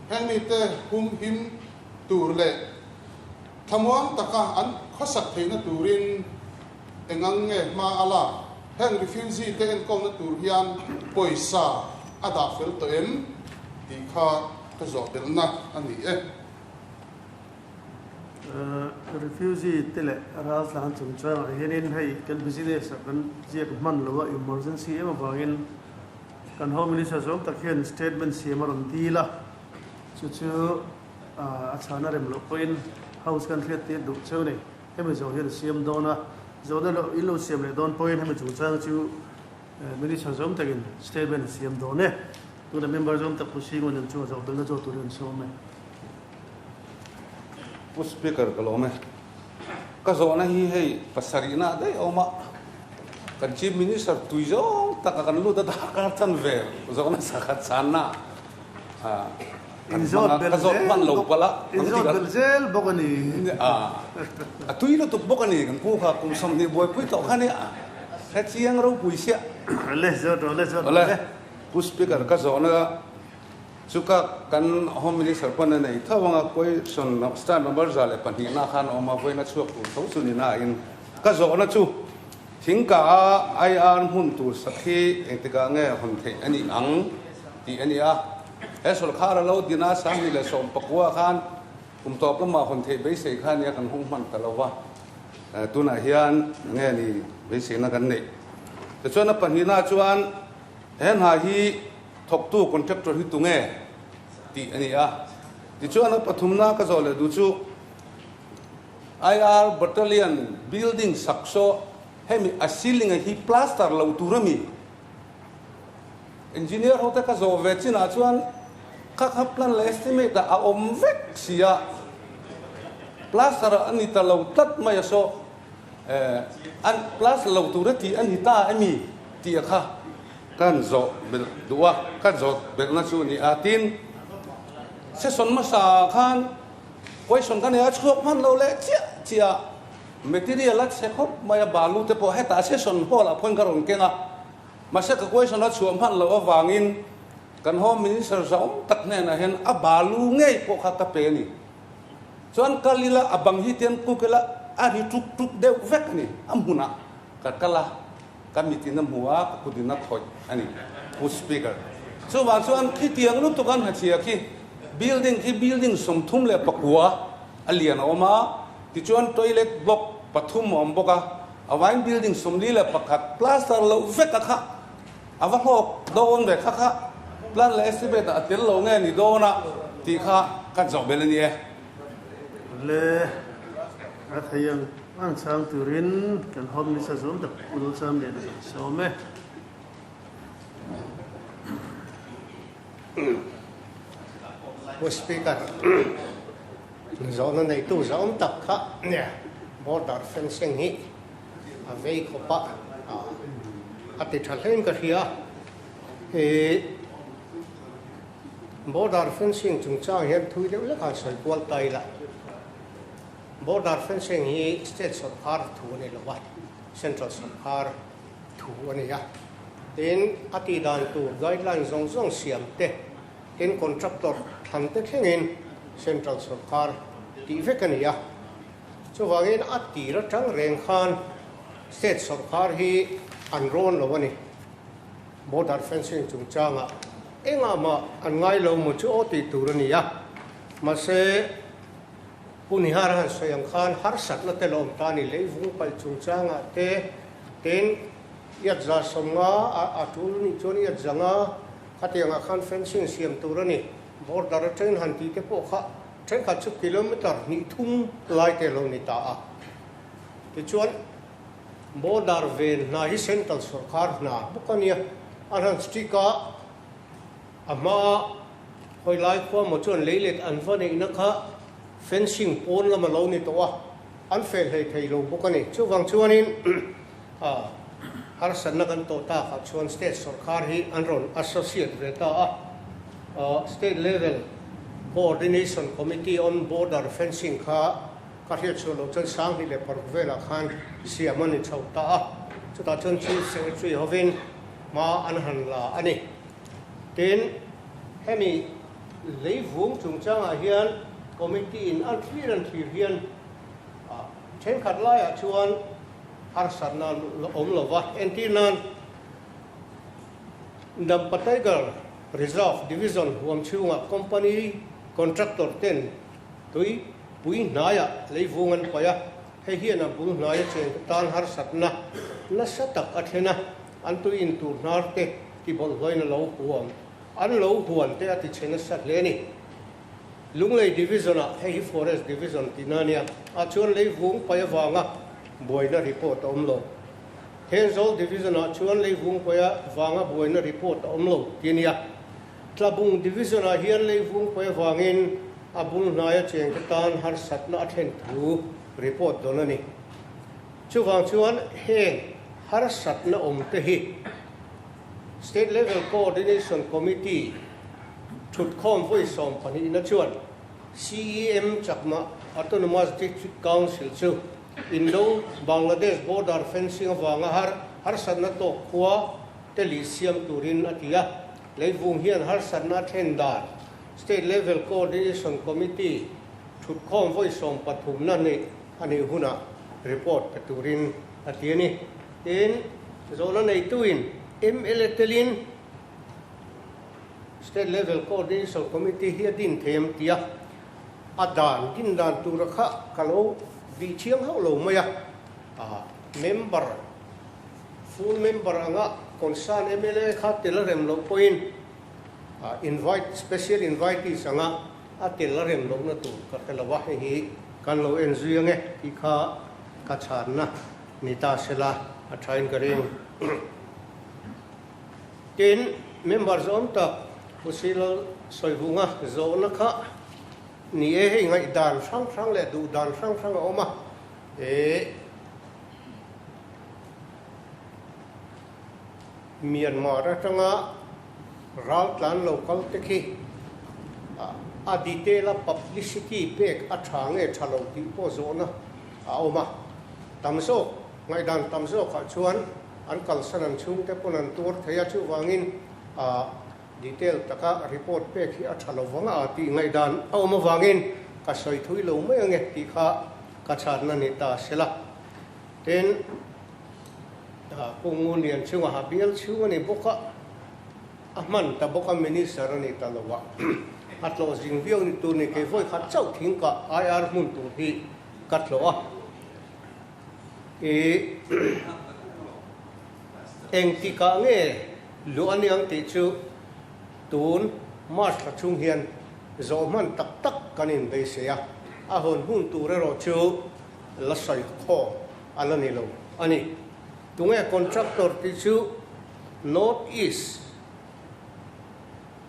heng mite hum him tur leh thlamuang taka an khawsak theihna turin engang nge hma a lak? Heng refugee te enkawlna tur hian pawisa a dah fel tawh em tih kha ka zawh belhna a ni e. Refugee te leh raltlan chungchangah hianin hei kan business ah kan ziak hman lo a, emergency em avangin Kan Home Minister zawng tak hian statement siam a rawn dil a, chu chu a chhan a rem loh pawhin House kan hriat tir duh cheu ni. Hemi zawh hian a siam dawn a, zawhna loh in lo siam leh dawn pawhin hemi chungchang chu Minister zawng takin statement a siam dawn e. Tuna member zawng tak Pu Singun an chunga zawh belna zawh turin an sawm e. Pu Speaker ka lawm e. Ka zawhna hi hei pasarihna daih a awm a, kan Chief Minister tui zawng taka kan lut a darkar chan ve zawhna sakhat channa kan hmang a, ka zawt hman lo palh a. Inzawt belh zel bawk a ni. A tui lutuk bawk a ni kan pu kha kum 20 buaipui tawh kha nia, hre chiang ropui siah. Le zawt rawh le zawt rawh le. Pu Speaker ka zawhna Chu ka kan Home Minister pawn a nei tho ang a, question star number 102 na khan a awm a, vawiin a chhuak tur tho chu ni nain ka zawhna chu thingka a IR hmun tur sak hi engtikah nge hawn theih a nih ang tih a ni a. He sawrkhar a lo din a, 2019 khan kum tawp lamah hawn theih beisei kha nia kan hung hman ta lo va, tunah hian nge ni beiseina kan neih. Tichuan a pahnihna chuan he hna hi Thawktu contractor hi tunge tih a ni a. Tichuan a pathumna ka zawh leh duh chu IR Battalion building sak saw hemi a ceiling a hi plaster lo tur a mi? Engineer ho te ka zawh ve chinah chuan kha kha plan leh estimate ah a awm vek si a, plaster a ni ta lo tlat mai a saw an plaster lo tur a tih a ni ta emi tih a kha. Kan zawh belh duh a, ka zawt belhna chu a ni a, tin, session hmasa ah khan question ka nei a, chhuak hman lo leh chiah chiah a, material a chhe khawp mai a, balu te pawh hetah session hall ah pawhin ka rawn keng a, mahse ka question a chhuah hman loh avangin kan home minister zahawm tak hnenah hian a balu ngei pawh kha ka pe a ni. Chuan kal ila a bang hi tian kuk ila a ri tuk tuk deuh vek a ni, a hmunah ka kal a. Ka mit in a hmu a, ka kut in a khawih a ni, Pu Speaker. Chuvang chuan khitiang lutuk an hachhia khi building khi building 39 a lian a awm a, tichuan toilet block pathum a awm bawk a, a vaiin building 41 plaster loh vek a kha a va hlawk dawn ve kha kha plan leh estimate ah a tel lo nge ni dawn a tih kha kan zawh belh a ni e. Le a thei ang. Ang chang turin kan Home Minister zawm tak Pu Lalcham leh a sawm e. Pu Speaker, zawhna neitu zahawm tak kha border fencing hi a vei khawp a, a ti tha hlein ka hria. Border fencing chungchang hian thui deuh hlek han sawi kual ta ila. Border fencing hi state sorkar thu a ni lo a, central sorkar thu a ni a. Tin, a tih dan tur guideline zawng zawng siam te, tin contractor thlan te thlengin central sorkar tih vek a ni a. Chuvangin a tir atang reng khan state sorkar hi an rawn lo a ni. Border fencing chungchangah engah mah an ngai lo maw chu aw tih tur a ni a. Mahse, Pu Nihar han sawi ang khan harsatna te lawm ta ni leivung palh chungchangah te tin iat 150 a a tul nih chuan iat 500 khatiangah khan fencing siam tur a ni. Border atangin han tih te pawh kha thenkhat chu kilometer hnih thum lai te lo ni ta a. Tichuan border ven hna hi central sorkar hna bawk a nia. An han stick a, a hmaa Hawi lai khua maw chuan leilet an va neihna kha fencing pawn lam a lo ni tawh a, an fel hlei thei lo bawk a ni. Chuvang chuanin harsatna kan tawh takah chuan state sorkar hi an rawn associate ve ta a, state level coordination committee on border fencing kha ka hriat chhuah loh chuan 2006 velah khan siam a ni chho ta a, chutah chuan chief secretary hovin hma an han la a ni. Tin, hemi leivung chungchangah hian committee in an thlir an thlir hian thenkhat laiah chuan harsatna a awm lo va. Entir nan, Dampa Tiger Reserve Division huam chhungah company contractor ten tui pui hnaiah leivung an paih a, hei hian a bul hnaia cheng tan harsatna nasa tak a thlen a, an tui intur hnar te. Tibawlhhlawin a lo huam, an lo huan te a ti chhe nasa hle a ni. Lunglei Division-ah, hei hi Forest Division tihna a nia, ah chuan leivung pai avanga buaina report a awm lo. Thenzawl Division-ah chuan leivung pai avanga buaina report a awm lo tih a nia. Tlabung Division-ah hian leivung pai avangin a bul hnaia chengte tan harsatna a thlen thu report dawn a ni. Chuvang chuan heng harsatna awmte hi State Level Coordination Committee thutkhawm vawi sawmpahnihna chuan CEM Chakma Autonomous District Council chu Indo-Bangladesh border fencing avanga har harsatna tawk khua te lih siam turin a ti a. Leivung hian harsatna a thlen dan State Level Coordination Committee thutkhawm vawi sawmpathumna neih a nih hunah report pe turin a ti a ni. Tin, zawhna neituin mla telin State Level Coordination Committee hi a din thei em tia a dan din dan tura kha ka lo bih thiang hauh lo mai a. Member, full member anga concern mla kha tel a rem loh pawhin invite, special invitees anga a tel a rem lohna tur ka hre lo a, hei hi kan lo en zui ange tih kha ka chhanna ni ta sela a thain ka ring. Tin, member zawm tak Pu Silal Sawivunga zawhna kha ni e, hei ngaihdan hrang hrang leh duhdan hrang hrang a awm a, e Myanmar atanga Ral tlan lo kal te khi a detail a publicity pek a tha nge tha lo tih pawh zawhna a awm a. Tam zawk, ngaihdan tam zawkah chuan an kalsan an chhungte pawn an tuar thei a, chuvangin detail taka report pek hi a tha lo vang a tih ngaihdan a awm avangin ka sawi thui lo mai ange tih kha ka chhanna ni ta sela. Tin, Pu Ngunlian chungah a bial chhung a ni bawk a, a hman ta bawk a, Minister a ni ta lo a, a tlawh zing viau ni tur ni kei vawi khat chauh thing ka IR hmun tur hi ka tlawh a, i engtikah nge luh a niang tih chu tun March thla chhung hian zawh hman tak tak kan inbeisei a, a hawn hun tur erawh chu la sawi khawm a la ni lo a ni. Tunge contractor tih chu North East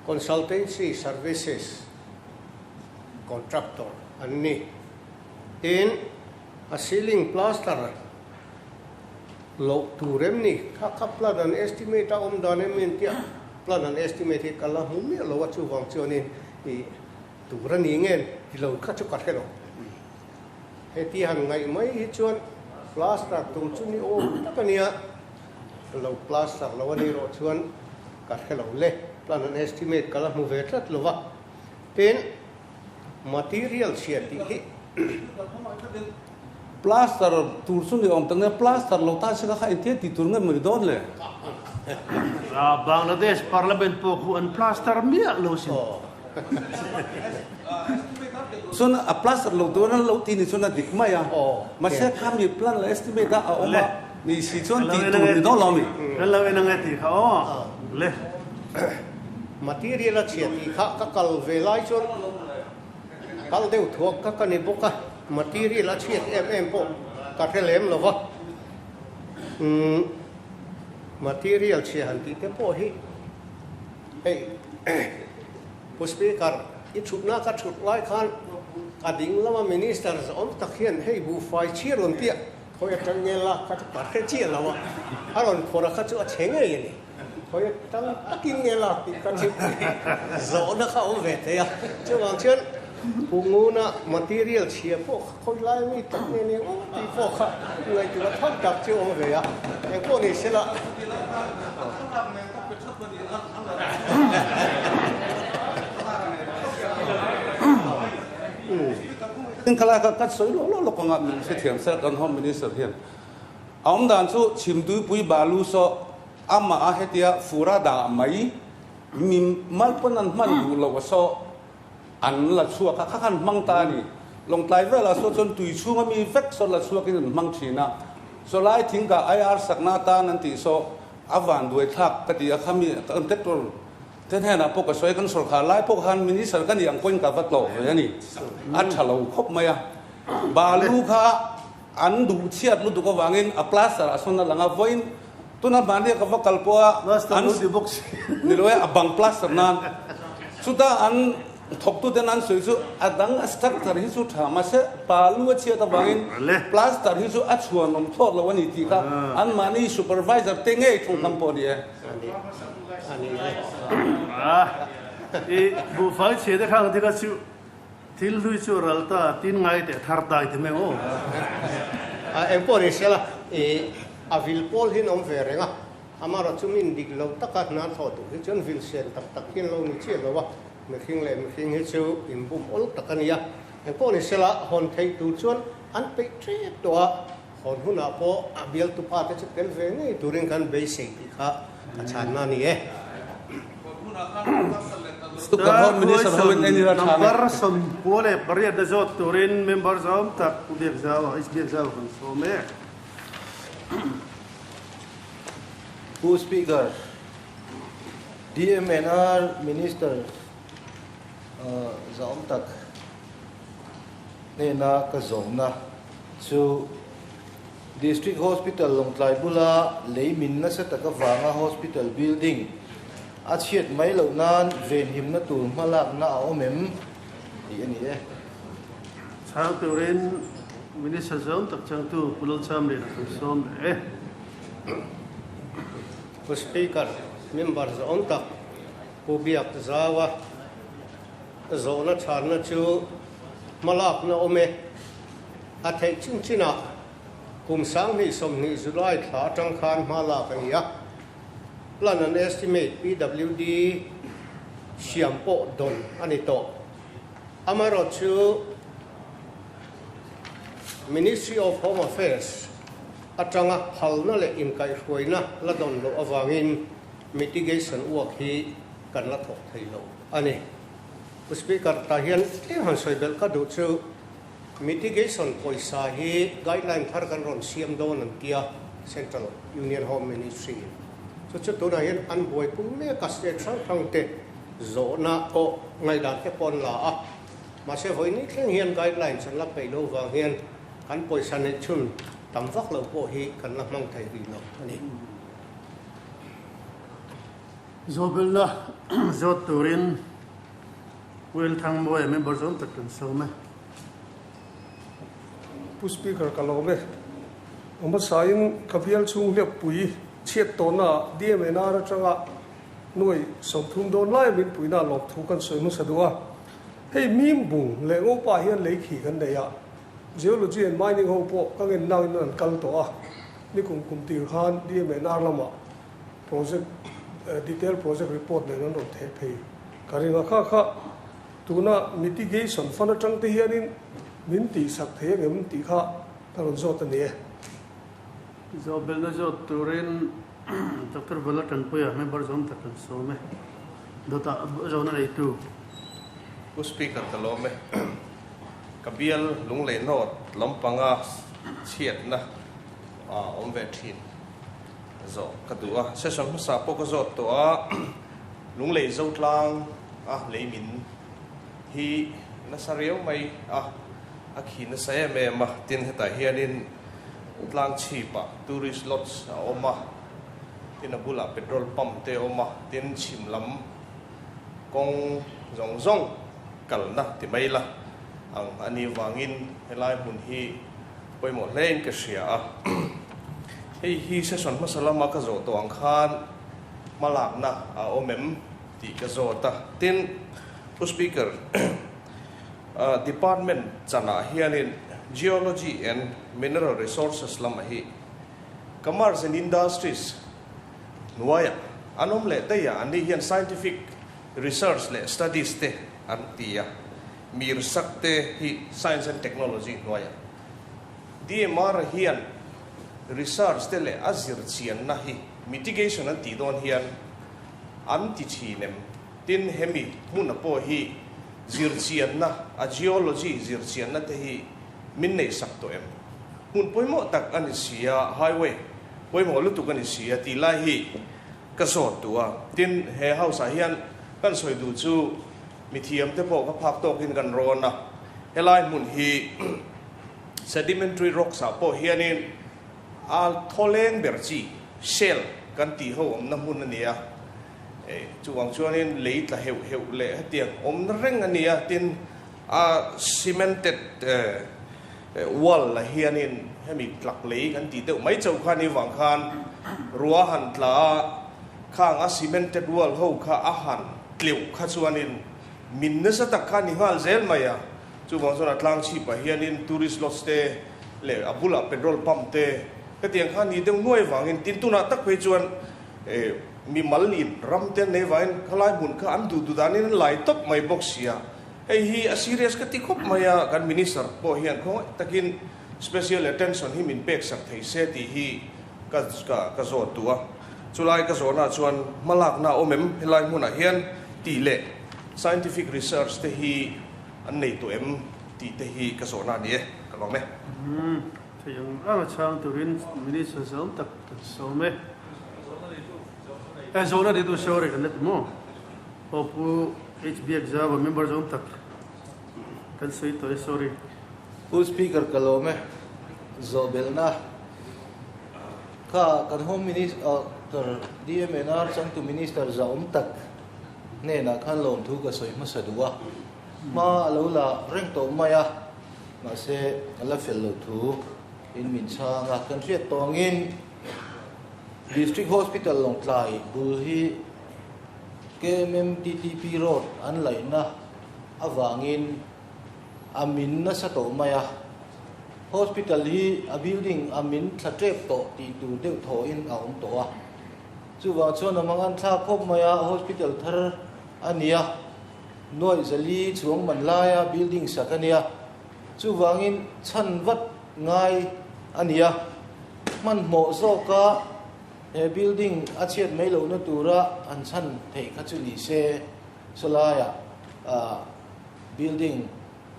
Consultancy Services contractor an ni. Tin, a ceiling plaster loh tur em ni? Kha kha plan an estimate a awm dan em ni tia plan an estimate hi ka la hmu miah lo a, chuvang chuanin ih tur a ni nge ti lo kha chu ka hre lo. Heti han ngaih mai hi chuan plaster tur chu ni awm tak a nia, lo plaster lo a nih rawh chuan ka hre lo le, plan an estimate ka la hmu ve tlat lo va. Tin, material chhia tih hi. Plaster tur chu ni awm tak nia, plaster lo ta se ka kha engtia tih tur nge maw dawn le? Bangladesh parliament pawh khu an plaster miah lo sin. Chuan a plaster lo tur an lo ti ni chuan a dik mai a, mahse kha mi plan leh estimate a a awm a ni si chuan tih tur ni dawn lo a mi. Kan lo en ang e tih kha aw le. Material a chhia tih kha ka kal ve lai chuan kal deuh thuak ka ka ni bawk a, material a chhiat em em pawh ka hre lem lo va, umm material chhia han tih te pawh hi hei Pu Speaker, i thutna ka thut lai khan ka ding lama Minister zawm tak hian hei buhfai chhi rawn piah khawi atang nge lak kha chu ka hre chiah lo a, a rawn phawrh a kha chu a chhe ngei a ni. Khawi atang takin nge lak tih ka chu zawhna kha a awm ve thei a, chuvang chuan Pu Nguna material chhia pawh kha khawi lai mi tak nge nia aw tih pawh kha ngaihtuah tham tak chu a awm ve a, engpawh ni sela. Tin khalai kha ka sawi lawk lawk lawk anga min hrethiam sela kan Home Minister hian a awm dan chu Chhimtuipui balu saw amah a hetia fura dangah mai mi mal pawn an hman duh loh a saw an la chhuak a, kha khan hmang ta a ni. Lawngtlai velah saw chuan tui chhunga mi vek saw la chhuakin an hmang thin a, saw lai thingkah IR sakna atan an tih saw. A vanduai thlak ka ti a, khami contractor te hnenah pawh ka sawi a, kan sawrkhar lai pawh khan minister ka nih ang pawhin ka va tlawh ve a ni. A tha lo khawp mai a. Balu kha an duh chhiat lutuk avangin a plaster ah sawn a lang a, vawiin tuna hmahnia ka va kal pawh a, an ni lo e, a bang plaster nan chutah an Thawktuten an sawi chu a dang a structure hi chu tha mahse palu a chhiat avangin plaster hi chu a chhuanawm thlawt lo a ni tih kha anmahni supervisor te ngei thawngkam pawh a ni e. I buhfai chhe te khang te kha chu thil hlui chu ral ta tin ngai teh thar tai ti mai aw. Engpawh ni sela i a vil pawl hi an awm ve reng a, amaherawhchu chu min dik lo taka hna thawh duh hi chuan vil sen tak tak hi an lo ni chiah lo a. Mihring leh mihring hi chu inbum awl tak a nia. Engpawh ni sela, hawn theih tur chuan an peih tep tawh a, hawn hunah pawh a bialtu pa te chu tel ve ngei turin kan beisei tih kha ka chhanna a ni e. Star Question Number 98 na zawt turin member zawm tak Pu Biakzau, H Biakzau kan sawm e. Pu Speaker, DMNR Minister zahawm tak hnena ka zawhna chu District Hospital Lawngtlai bula lei min nasa tak avanga hospital building a chhiat mai loh nan venhimna tur hmalakna a awm em tih a ni e. Chhang turin Minister zawm tak changtu Pu Lalchamliana kan sawm leh e. Pu Speaker, member zawng tak Pu Biak Zaua zawhna chhanna chu hmalakna awm e. A theih chin chinah kum 2020 July thla atang khan hma lak a ni a. Plan and Estimate, PWD, siam pawh dawn a ni tawh. Amaherawhchu Ministry of Home Affairs, atanga phalna leh inkaihhruaina la dawn loh avangin mitigation work hi kan la thawk thei lo a ni. Pu Speaker, tah hian tlem han sawi belh ka duh chu mitigation pawisa hi guideline thar kan rawn siam dawn an tia Central Union Home Ministry in. Chu chu tunah hian an buaipui mek a state hrang hrang te zawhna pawh ngaihdan te pawh an la a. Mahse vawiin thleng hian guidelines an la peih loh vang hian Kan pawisa neih chhun tam vak lo pawh hi kan la hmang thei rih lo a ni. Zawhbelna zawt turin Will Thangmawia member zawng tak kan sawm e. Pu Speaker ka lawm e. A hmasain ka bial chhung hliappui chhiat tawhnaah DMNR atanga nuai 30 dawn laia min puihna lawmthu kan sawi hmasa duh a. Hei mim bung leh ngopa hian lei khi kan nei a. Geology and Mining ho pawh ka ngen nangin an kal tawh a, nikum kum tir khan DMNR lamah project detail project report nen an rawn theh phei ka ring a, kha kha tuna mitigation fund atang te hianin min tihsak thei angem tih kha ka rawn zawt a ni e. Zawhbelhna zawt turin Doctor Bala Tanpuia member zawm tak kan sawm e. Dawtah zawhna neitu. Pu Speaker ka lawm e. Ka bial Lunglei North lampanga chhiatna a awm ve thin zawh ka duh a. Session hmasa pawh ka zawt tawh a, Lunglei Zotlang a lei min hi nasa riau mai a, a khi nasa em em a. Tin hetah hianin tlang chhipah tourist lodge a awm a, tin a bulah petrol pump te a awm a, tin chhim lam kawng zawng zawng kalna ti mai la ang a nih vangin helai hmun hi pawimawh hlein ka hria a. Hei hi session hmasa lama ka zawh tawh ang khan hmalakna a awm em tih ka zawt a. Tin, Pu Speaker, Department chanah hianin Geology and Mineral Resources lamah hi Commerce and Industries hnuaiah an awm leh daih a, anni hian scientific Research leh Studies te an ti a, Mirsak te hi Science and Technology hnuaiah. DMR hian Research te leh a zirchianna hi mitigation an tih dawn hian an ti thin em? Tin, hemi hmuna pawh hi zirchianna, a geology zirchianna te hi min neihsak tawh em? Hmun pawimawh tak a ni si a, highway. pawimawh lutuk a ni si a tih lai hi ka zawt duh a. Tin, he house ah hian kan sawi duh chu mithiam te pawh ka phak tawkin kan rawn a, helai hmun hi sedimentary rocks ah pawh hianin a thawleng ber chi, shale, kan tih ho awmna hmun a ni a. Chuvang chuanin lei tla heuh heuh leh hetiang awmna reng a ni a, tin a cemented wall la hianin hemi tlak lei kan tih deuh mai chauh kha ni vang khan rua han tla a, khang a cemented wall ho kha a han tleuh kha chuanin min nasa tak kha ni nghal zel mai a, chuvang chuan a tlang chhipah hianin tourist lodge te leh a bulah petrol pump te hetiang kha ni deuh nuai vangin tin tunah tak phei chuan Mi mal in ram te an nei vangin khalai hmun kha an duh duh danin an lai tawp mai bawk si a, hei hi a serious ka ti khawp mai a, kan Minister pawh hian khawngaih takin special attention hi min pek sak thei se tih hi ka ka zawt duh a, chulai ka zawhna ah chuan hmalakna a awm em helai hmunah hian tih leh scientific research te hi an nei tawh em tih te hi ka zawhna a ni e, ka lawm e. Thei ang ang a chhang turin Minister zawm tak kan sawm e. E zawhna nei tu sorry kan la ti maw? Aw Pu HB Exam a member zawm tak kan sawi tawh e sorry. Pu Speaker ka lawm e. Zawhbelhna kha kan Home Minister DMNR changtu Minister zahawm tak hnenah khan lawmthu ka sawi hmasa duh a. Hma a lo la reng tawh mai a, mahse a la fel loh thu in min chhang a. Kan hriat tawh angin District Hospital Lawngtlai bul hi KMMTTP Road an laihna avangin a min nasa tawh mai a. Hospital hi a building a min thla tep tawh tih tur deuh thawhin a awm tawh a. Chuvang chuan a mangan thlak khawp mai a, hospital thar a ni a. Nuaih zali chuang man laia building sak a nia, chuvangin chhan vat ngai a nia. Hmanhmawh zawka he building a chhiat mai lohna tura an chhan theih kha chu ni se, sawlaiah building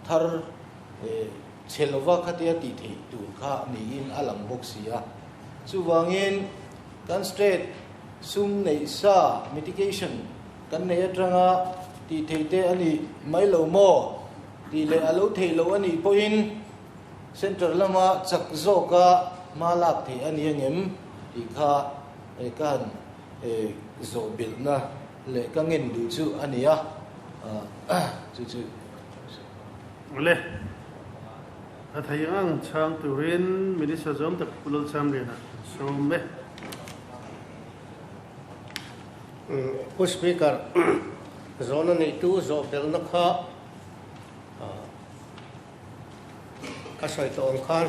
thar chhe lova khatia tih theih tur kha niin a lang bawk si a. Chuvangin kan state sum neih sa mitigation Kan nei atanga tih theih te a ni mai lo maw tih leh a lo theih loh a nih pawhin Centre lama chak zawka hma lak theih a ni angem tih kha ka han zawh bilhna leh ka ngen duh chu a ni a, chu chu. Awle, a thei ang chhang turin Minister zawm tak Pu Lalchamliana sawm e. Pu Speaker, zawhna neitu zawh belhna kha ka sawi tawh ang khan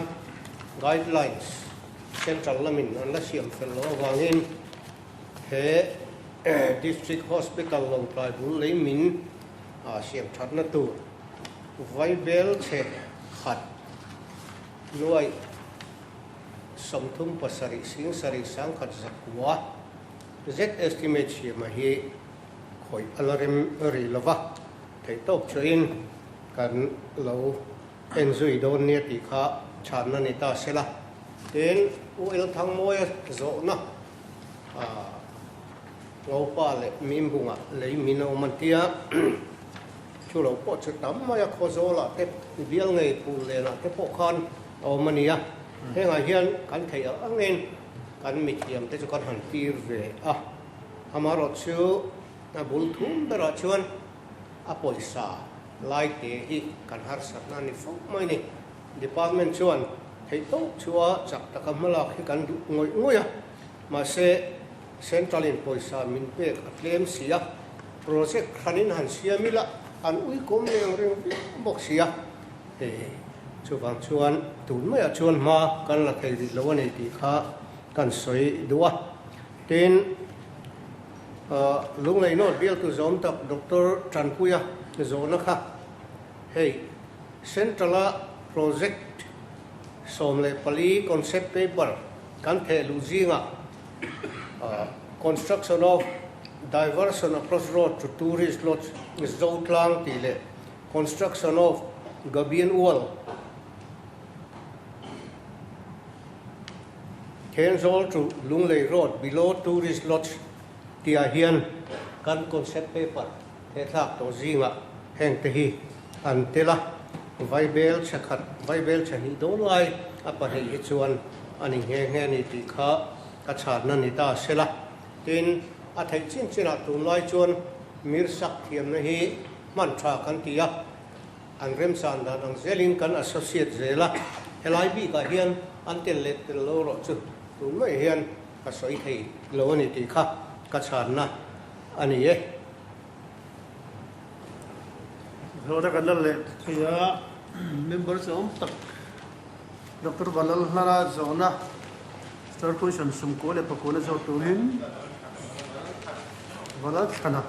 guidelines central lamin an la siam fel loh avangin he District Hospital Lawngtlai bul lei min siam thatna tur vaibel chhe khat nuaih 37 singsarih sangkhat zakua zet estimate siama hi khawih a la rem rih lo va, theihtawp chuahin kan lo en zui dawn nia tih kha chhanna ni ta se la. Tin, U Elthangmawia zawhna Ngopa leh Mimbunga lei min a awm an tia, chu lo pawh chu tam mai a, Khawzawlah te, bial ngei phul lenah te pawh khan a awm a nia. Hengah hian kan theih ang angin kan mithiam te chu kan han tir ve a, amaherawh chu a bul thum berah chuan a pawisa lai te hi kan harsatna a ni fo mai ni. Department chuan theih tawp chu a chak taka hmalak hi kan duh ngawih ngawih a, mahse Central in pawisa min pek a tlem si a, project hranin han siam ila an uikawm leh ang reng viau bawk si a. Hei chuvang chuan tun maiah chuan hma kan la thei rih lo a ni tih kha kan sawi duh a. Tin, Lunglei North bialtu zawm tak Doctor Tanpuia zawhna kha hei Central-a project 14 concept paper kan theh luh zingah Construction of Diversion Approach Road to Tourist Lodge Zotlang tih leh Construction of Gabian Wall. Thenzawl to Lunglei Road below Tourist Lodge tihah hian kan concept paper he thlak tawh zingah heng te hi an tel a, Vaibel chhe khat, Vaibel chhe hnih dawn lai a pahnih hi chuan a ni nghe nghe a ni tih kha ka chhanna ni ta se la. Tin, a theih chin chinah tunlai chuan mirsak thiamna hi hman tha kan ti a, An remchan dan ang zelin kan associate zel a, helai bikah hian an tel leh tel lo erawh chu tun mai hian ka sawi thei lo a ni tih kha ka chhanna a ni e. Zawhna kan la leh thei a, member chu awm tak Doctor Vanlal Hlana zawhna Star Question sumkua leh pakua na zawh turin Vanlal Thlana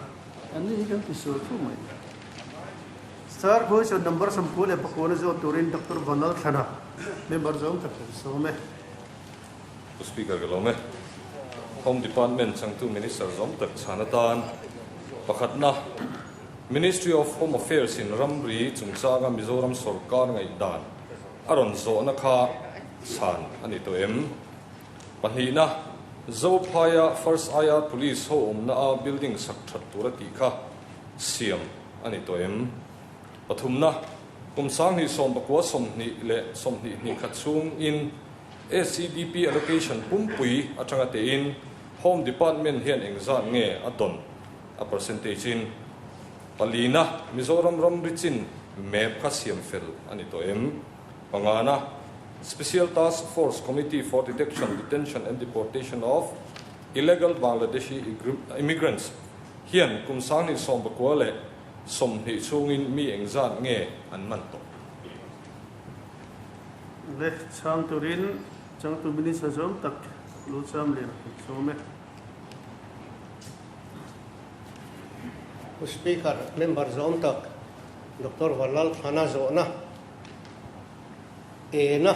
an ni hi kan ti sual fo mai. Star Question number 94 na zawt turin Doctor Vanlal Thlana member zawng tak kan sawm e. Pu Speaker ka lawm e. Home Department changtu Minister zawng tak chhan atan pakhatna Ministry of Home Affairs in ramri chungchanga Mizoram sawrkar ngaihdan a rawn zawhna kha chhan a ni tawh em? Pahnihna Zophaia First IR Police ho awmna a building sak that tur a tih kha siam a ni tawh em? Pathumna, kum 2019 20 22 khat chhungin SEDP allocation pumpui atanga tein Home Department hian engzat nge a dawn a percentage in? Palina, Mizoram ramri chin map kha siam fel a ni tawh em? Pangana, Special Task Force Committee for Detection, Detention and Deportation of Illegal Bangladeshi Immigrants hian kum 2019 chhungin mi engzat nge an man tawh? Le chhang turin changtu Minister zawng tak lu cham leh kan sawm e. Pu Speaker, member zawng tak Doctor Vanlal Thana zawhna ena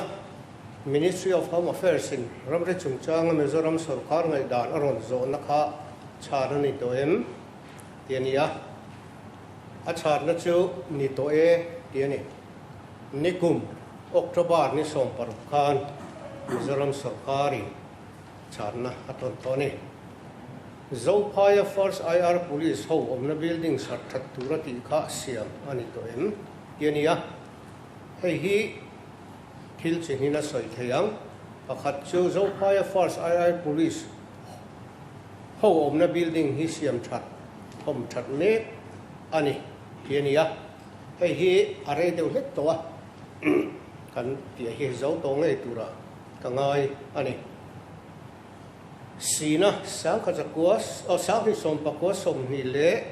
Ministry of Home Affairs in ramri chungchanga Mizoram sorkar ngaihdan a rawn zawhna kha chhan a ni tawh em tih a ni a, a chhanna chu ni tawh e tih a ni. Nikum October ni 16 khan Mizoram sorkarin chhanna a tawn tawh a ni. Zophaia First IR Police ho awmna building sat that tura tih kha siam a ni tawh em tih a ni a, hei hi Thil chi hnin a sawi thei ang. Pakhat chu Zophaia First II Police ho awmna building hi siam that thawm that mek a ni tih a ni a. Hei hi a rei deuh hlek tawh a, kan tih hi zo tawh ngei turah ka ngai a ni. Sina sangkhat zakua aw 2019 leh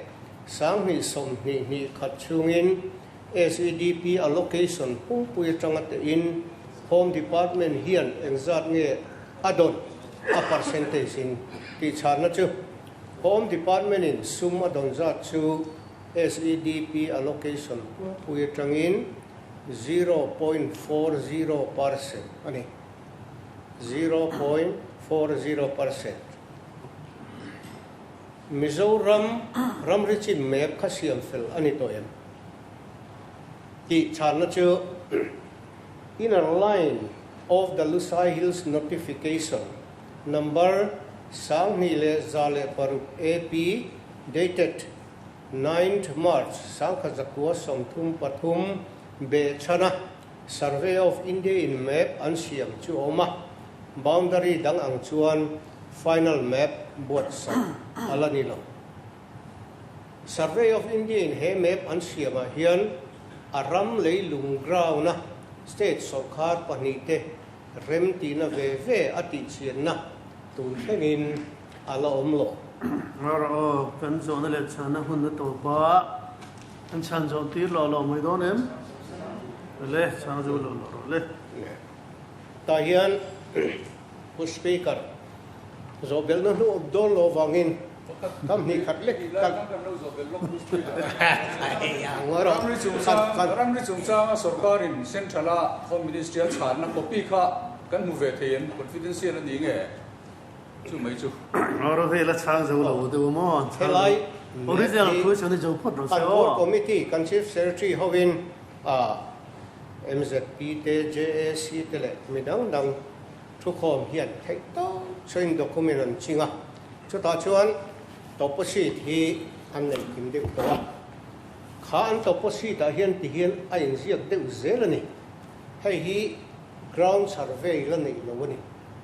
2021 chhungin SEDP allocation pumpui atanga tein Home Department hian engzat nge a dawn a percentage in tih chhanna chu Home Department in sum a dawn zat chu SEDP allocation pumpui atangin 0.40% a ni, 0.40%. Mizoram ramri chin map kha siam fel a ni tawh em? Tih chhanna chu Inner Line of the Lusai Hills Notification Number 2106 AP dated 9th March 1933 behchhana Survey of India in map an siam chu a awm a, boundary dang ang chuan final map buatsaih a la ni lo. Survey of India in he map an siamah hian a ram leilung ground a state sawrkar pahnihte rem tihna ve ve a tihchianna tun thlengin a la awm lo. Rara aw, kan zawhna leh chhanna hun a tawp a, kan chhan zawh tir lo lo mai dawn em? Le, chhang zo lo lo rawh le. Tah hian Pu Speaker, zawhbelhna hnu awm dawn lo avangin kam hnih khat lek kan Ramri chungchanga sorkarin Central-a Home Ministry-a chhanna copy kha kan hmu ve thei em? Confidential a ni nge? Chu mai chu. Ro vel a chhang zo lo deuh maw? Helai Original thu chuan i zo phawt rawh se aw. Kan board committee kan Chief Secretary hovin a MZP te, JAC te leh mi dang dang. Thukhawm hian theih tawp sawiin document an ching a, chutah chuan topo sheet hi an neih kim deuh tawh a. Kha an topo sheet ah hian ti hian a inziak deuh zel a ni. Hei hi ground survey la neih lo a ni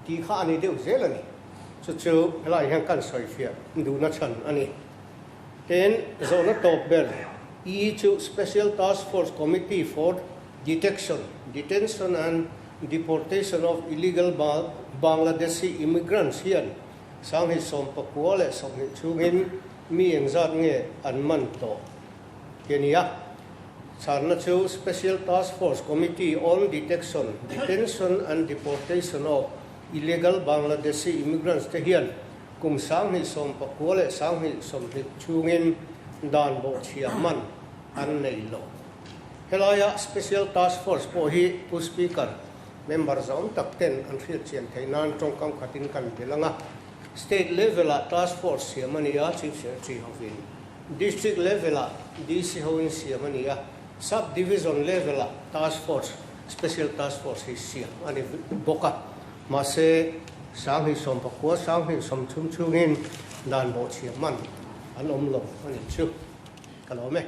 tih kha a ni deuh zel a ni. Chu chu helaiah hian kan sawifiah duhna chhan a ni. Tin, zawhna tawp ber E chu Special Task Force Committee for Detection, Detention and Deportation of Illegal Bangladeshi Immigrants hian Sanghnih 19 20 chhungin mi engzat nge an man tawh ti a ni a. Chhanna chu Special Task Force Committee on Detection, Detention and Deportation of Illegal Bangladeshi Immigrants te hian kum 2019 le 20 chhungin dan bawhchhia man an nei lo. Helaia Special Task Force pawh hi Pu Speaker, member zawm tak ten an hriat chian theih nan tawngkam khatin kan bel ang a. State level-ah Task Force siam a ni a, Chief Secretary hovin. District level-ah DC hoin siam a ni a, Sub Division level-ah Task Force, Special Task Force hi siam a ni bawk a. Mahse, 2019, 2030 chhungin dan bawhchhiah man an awm lo a nih chu. Ka lawm e.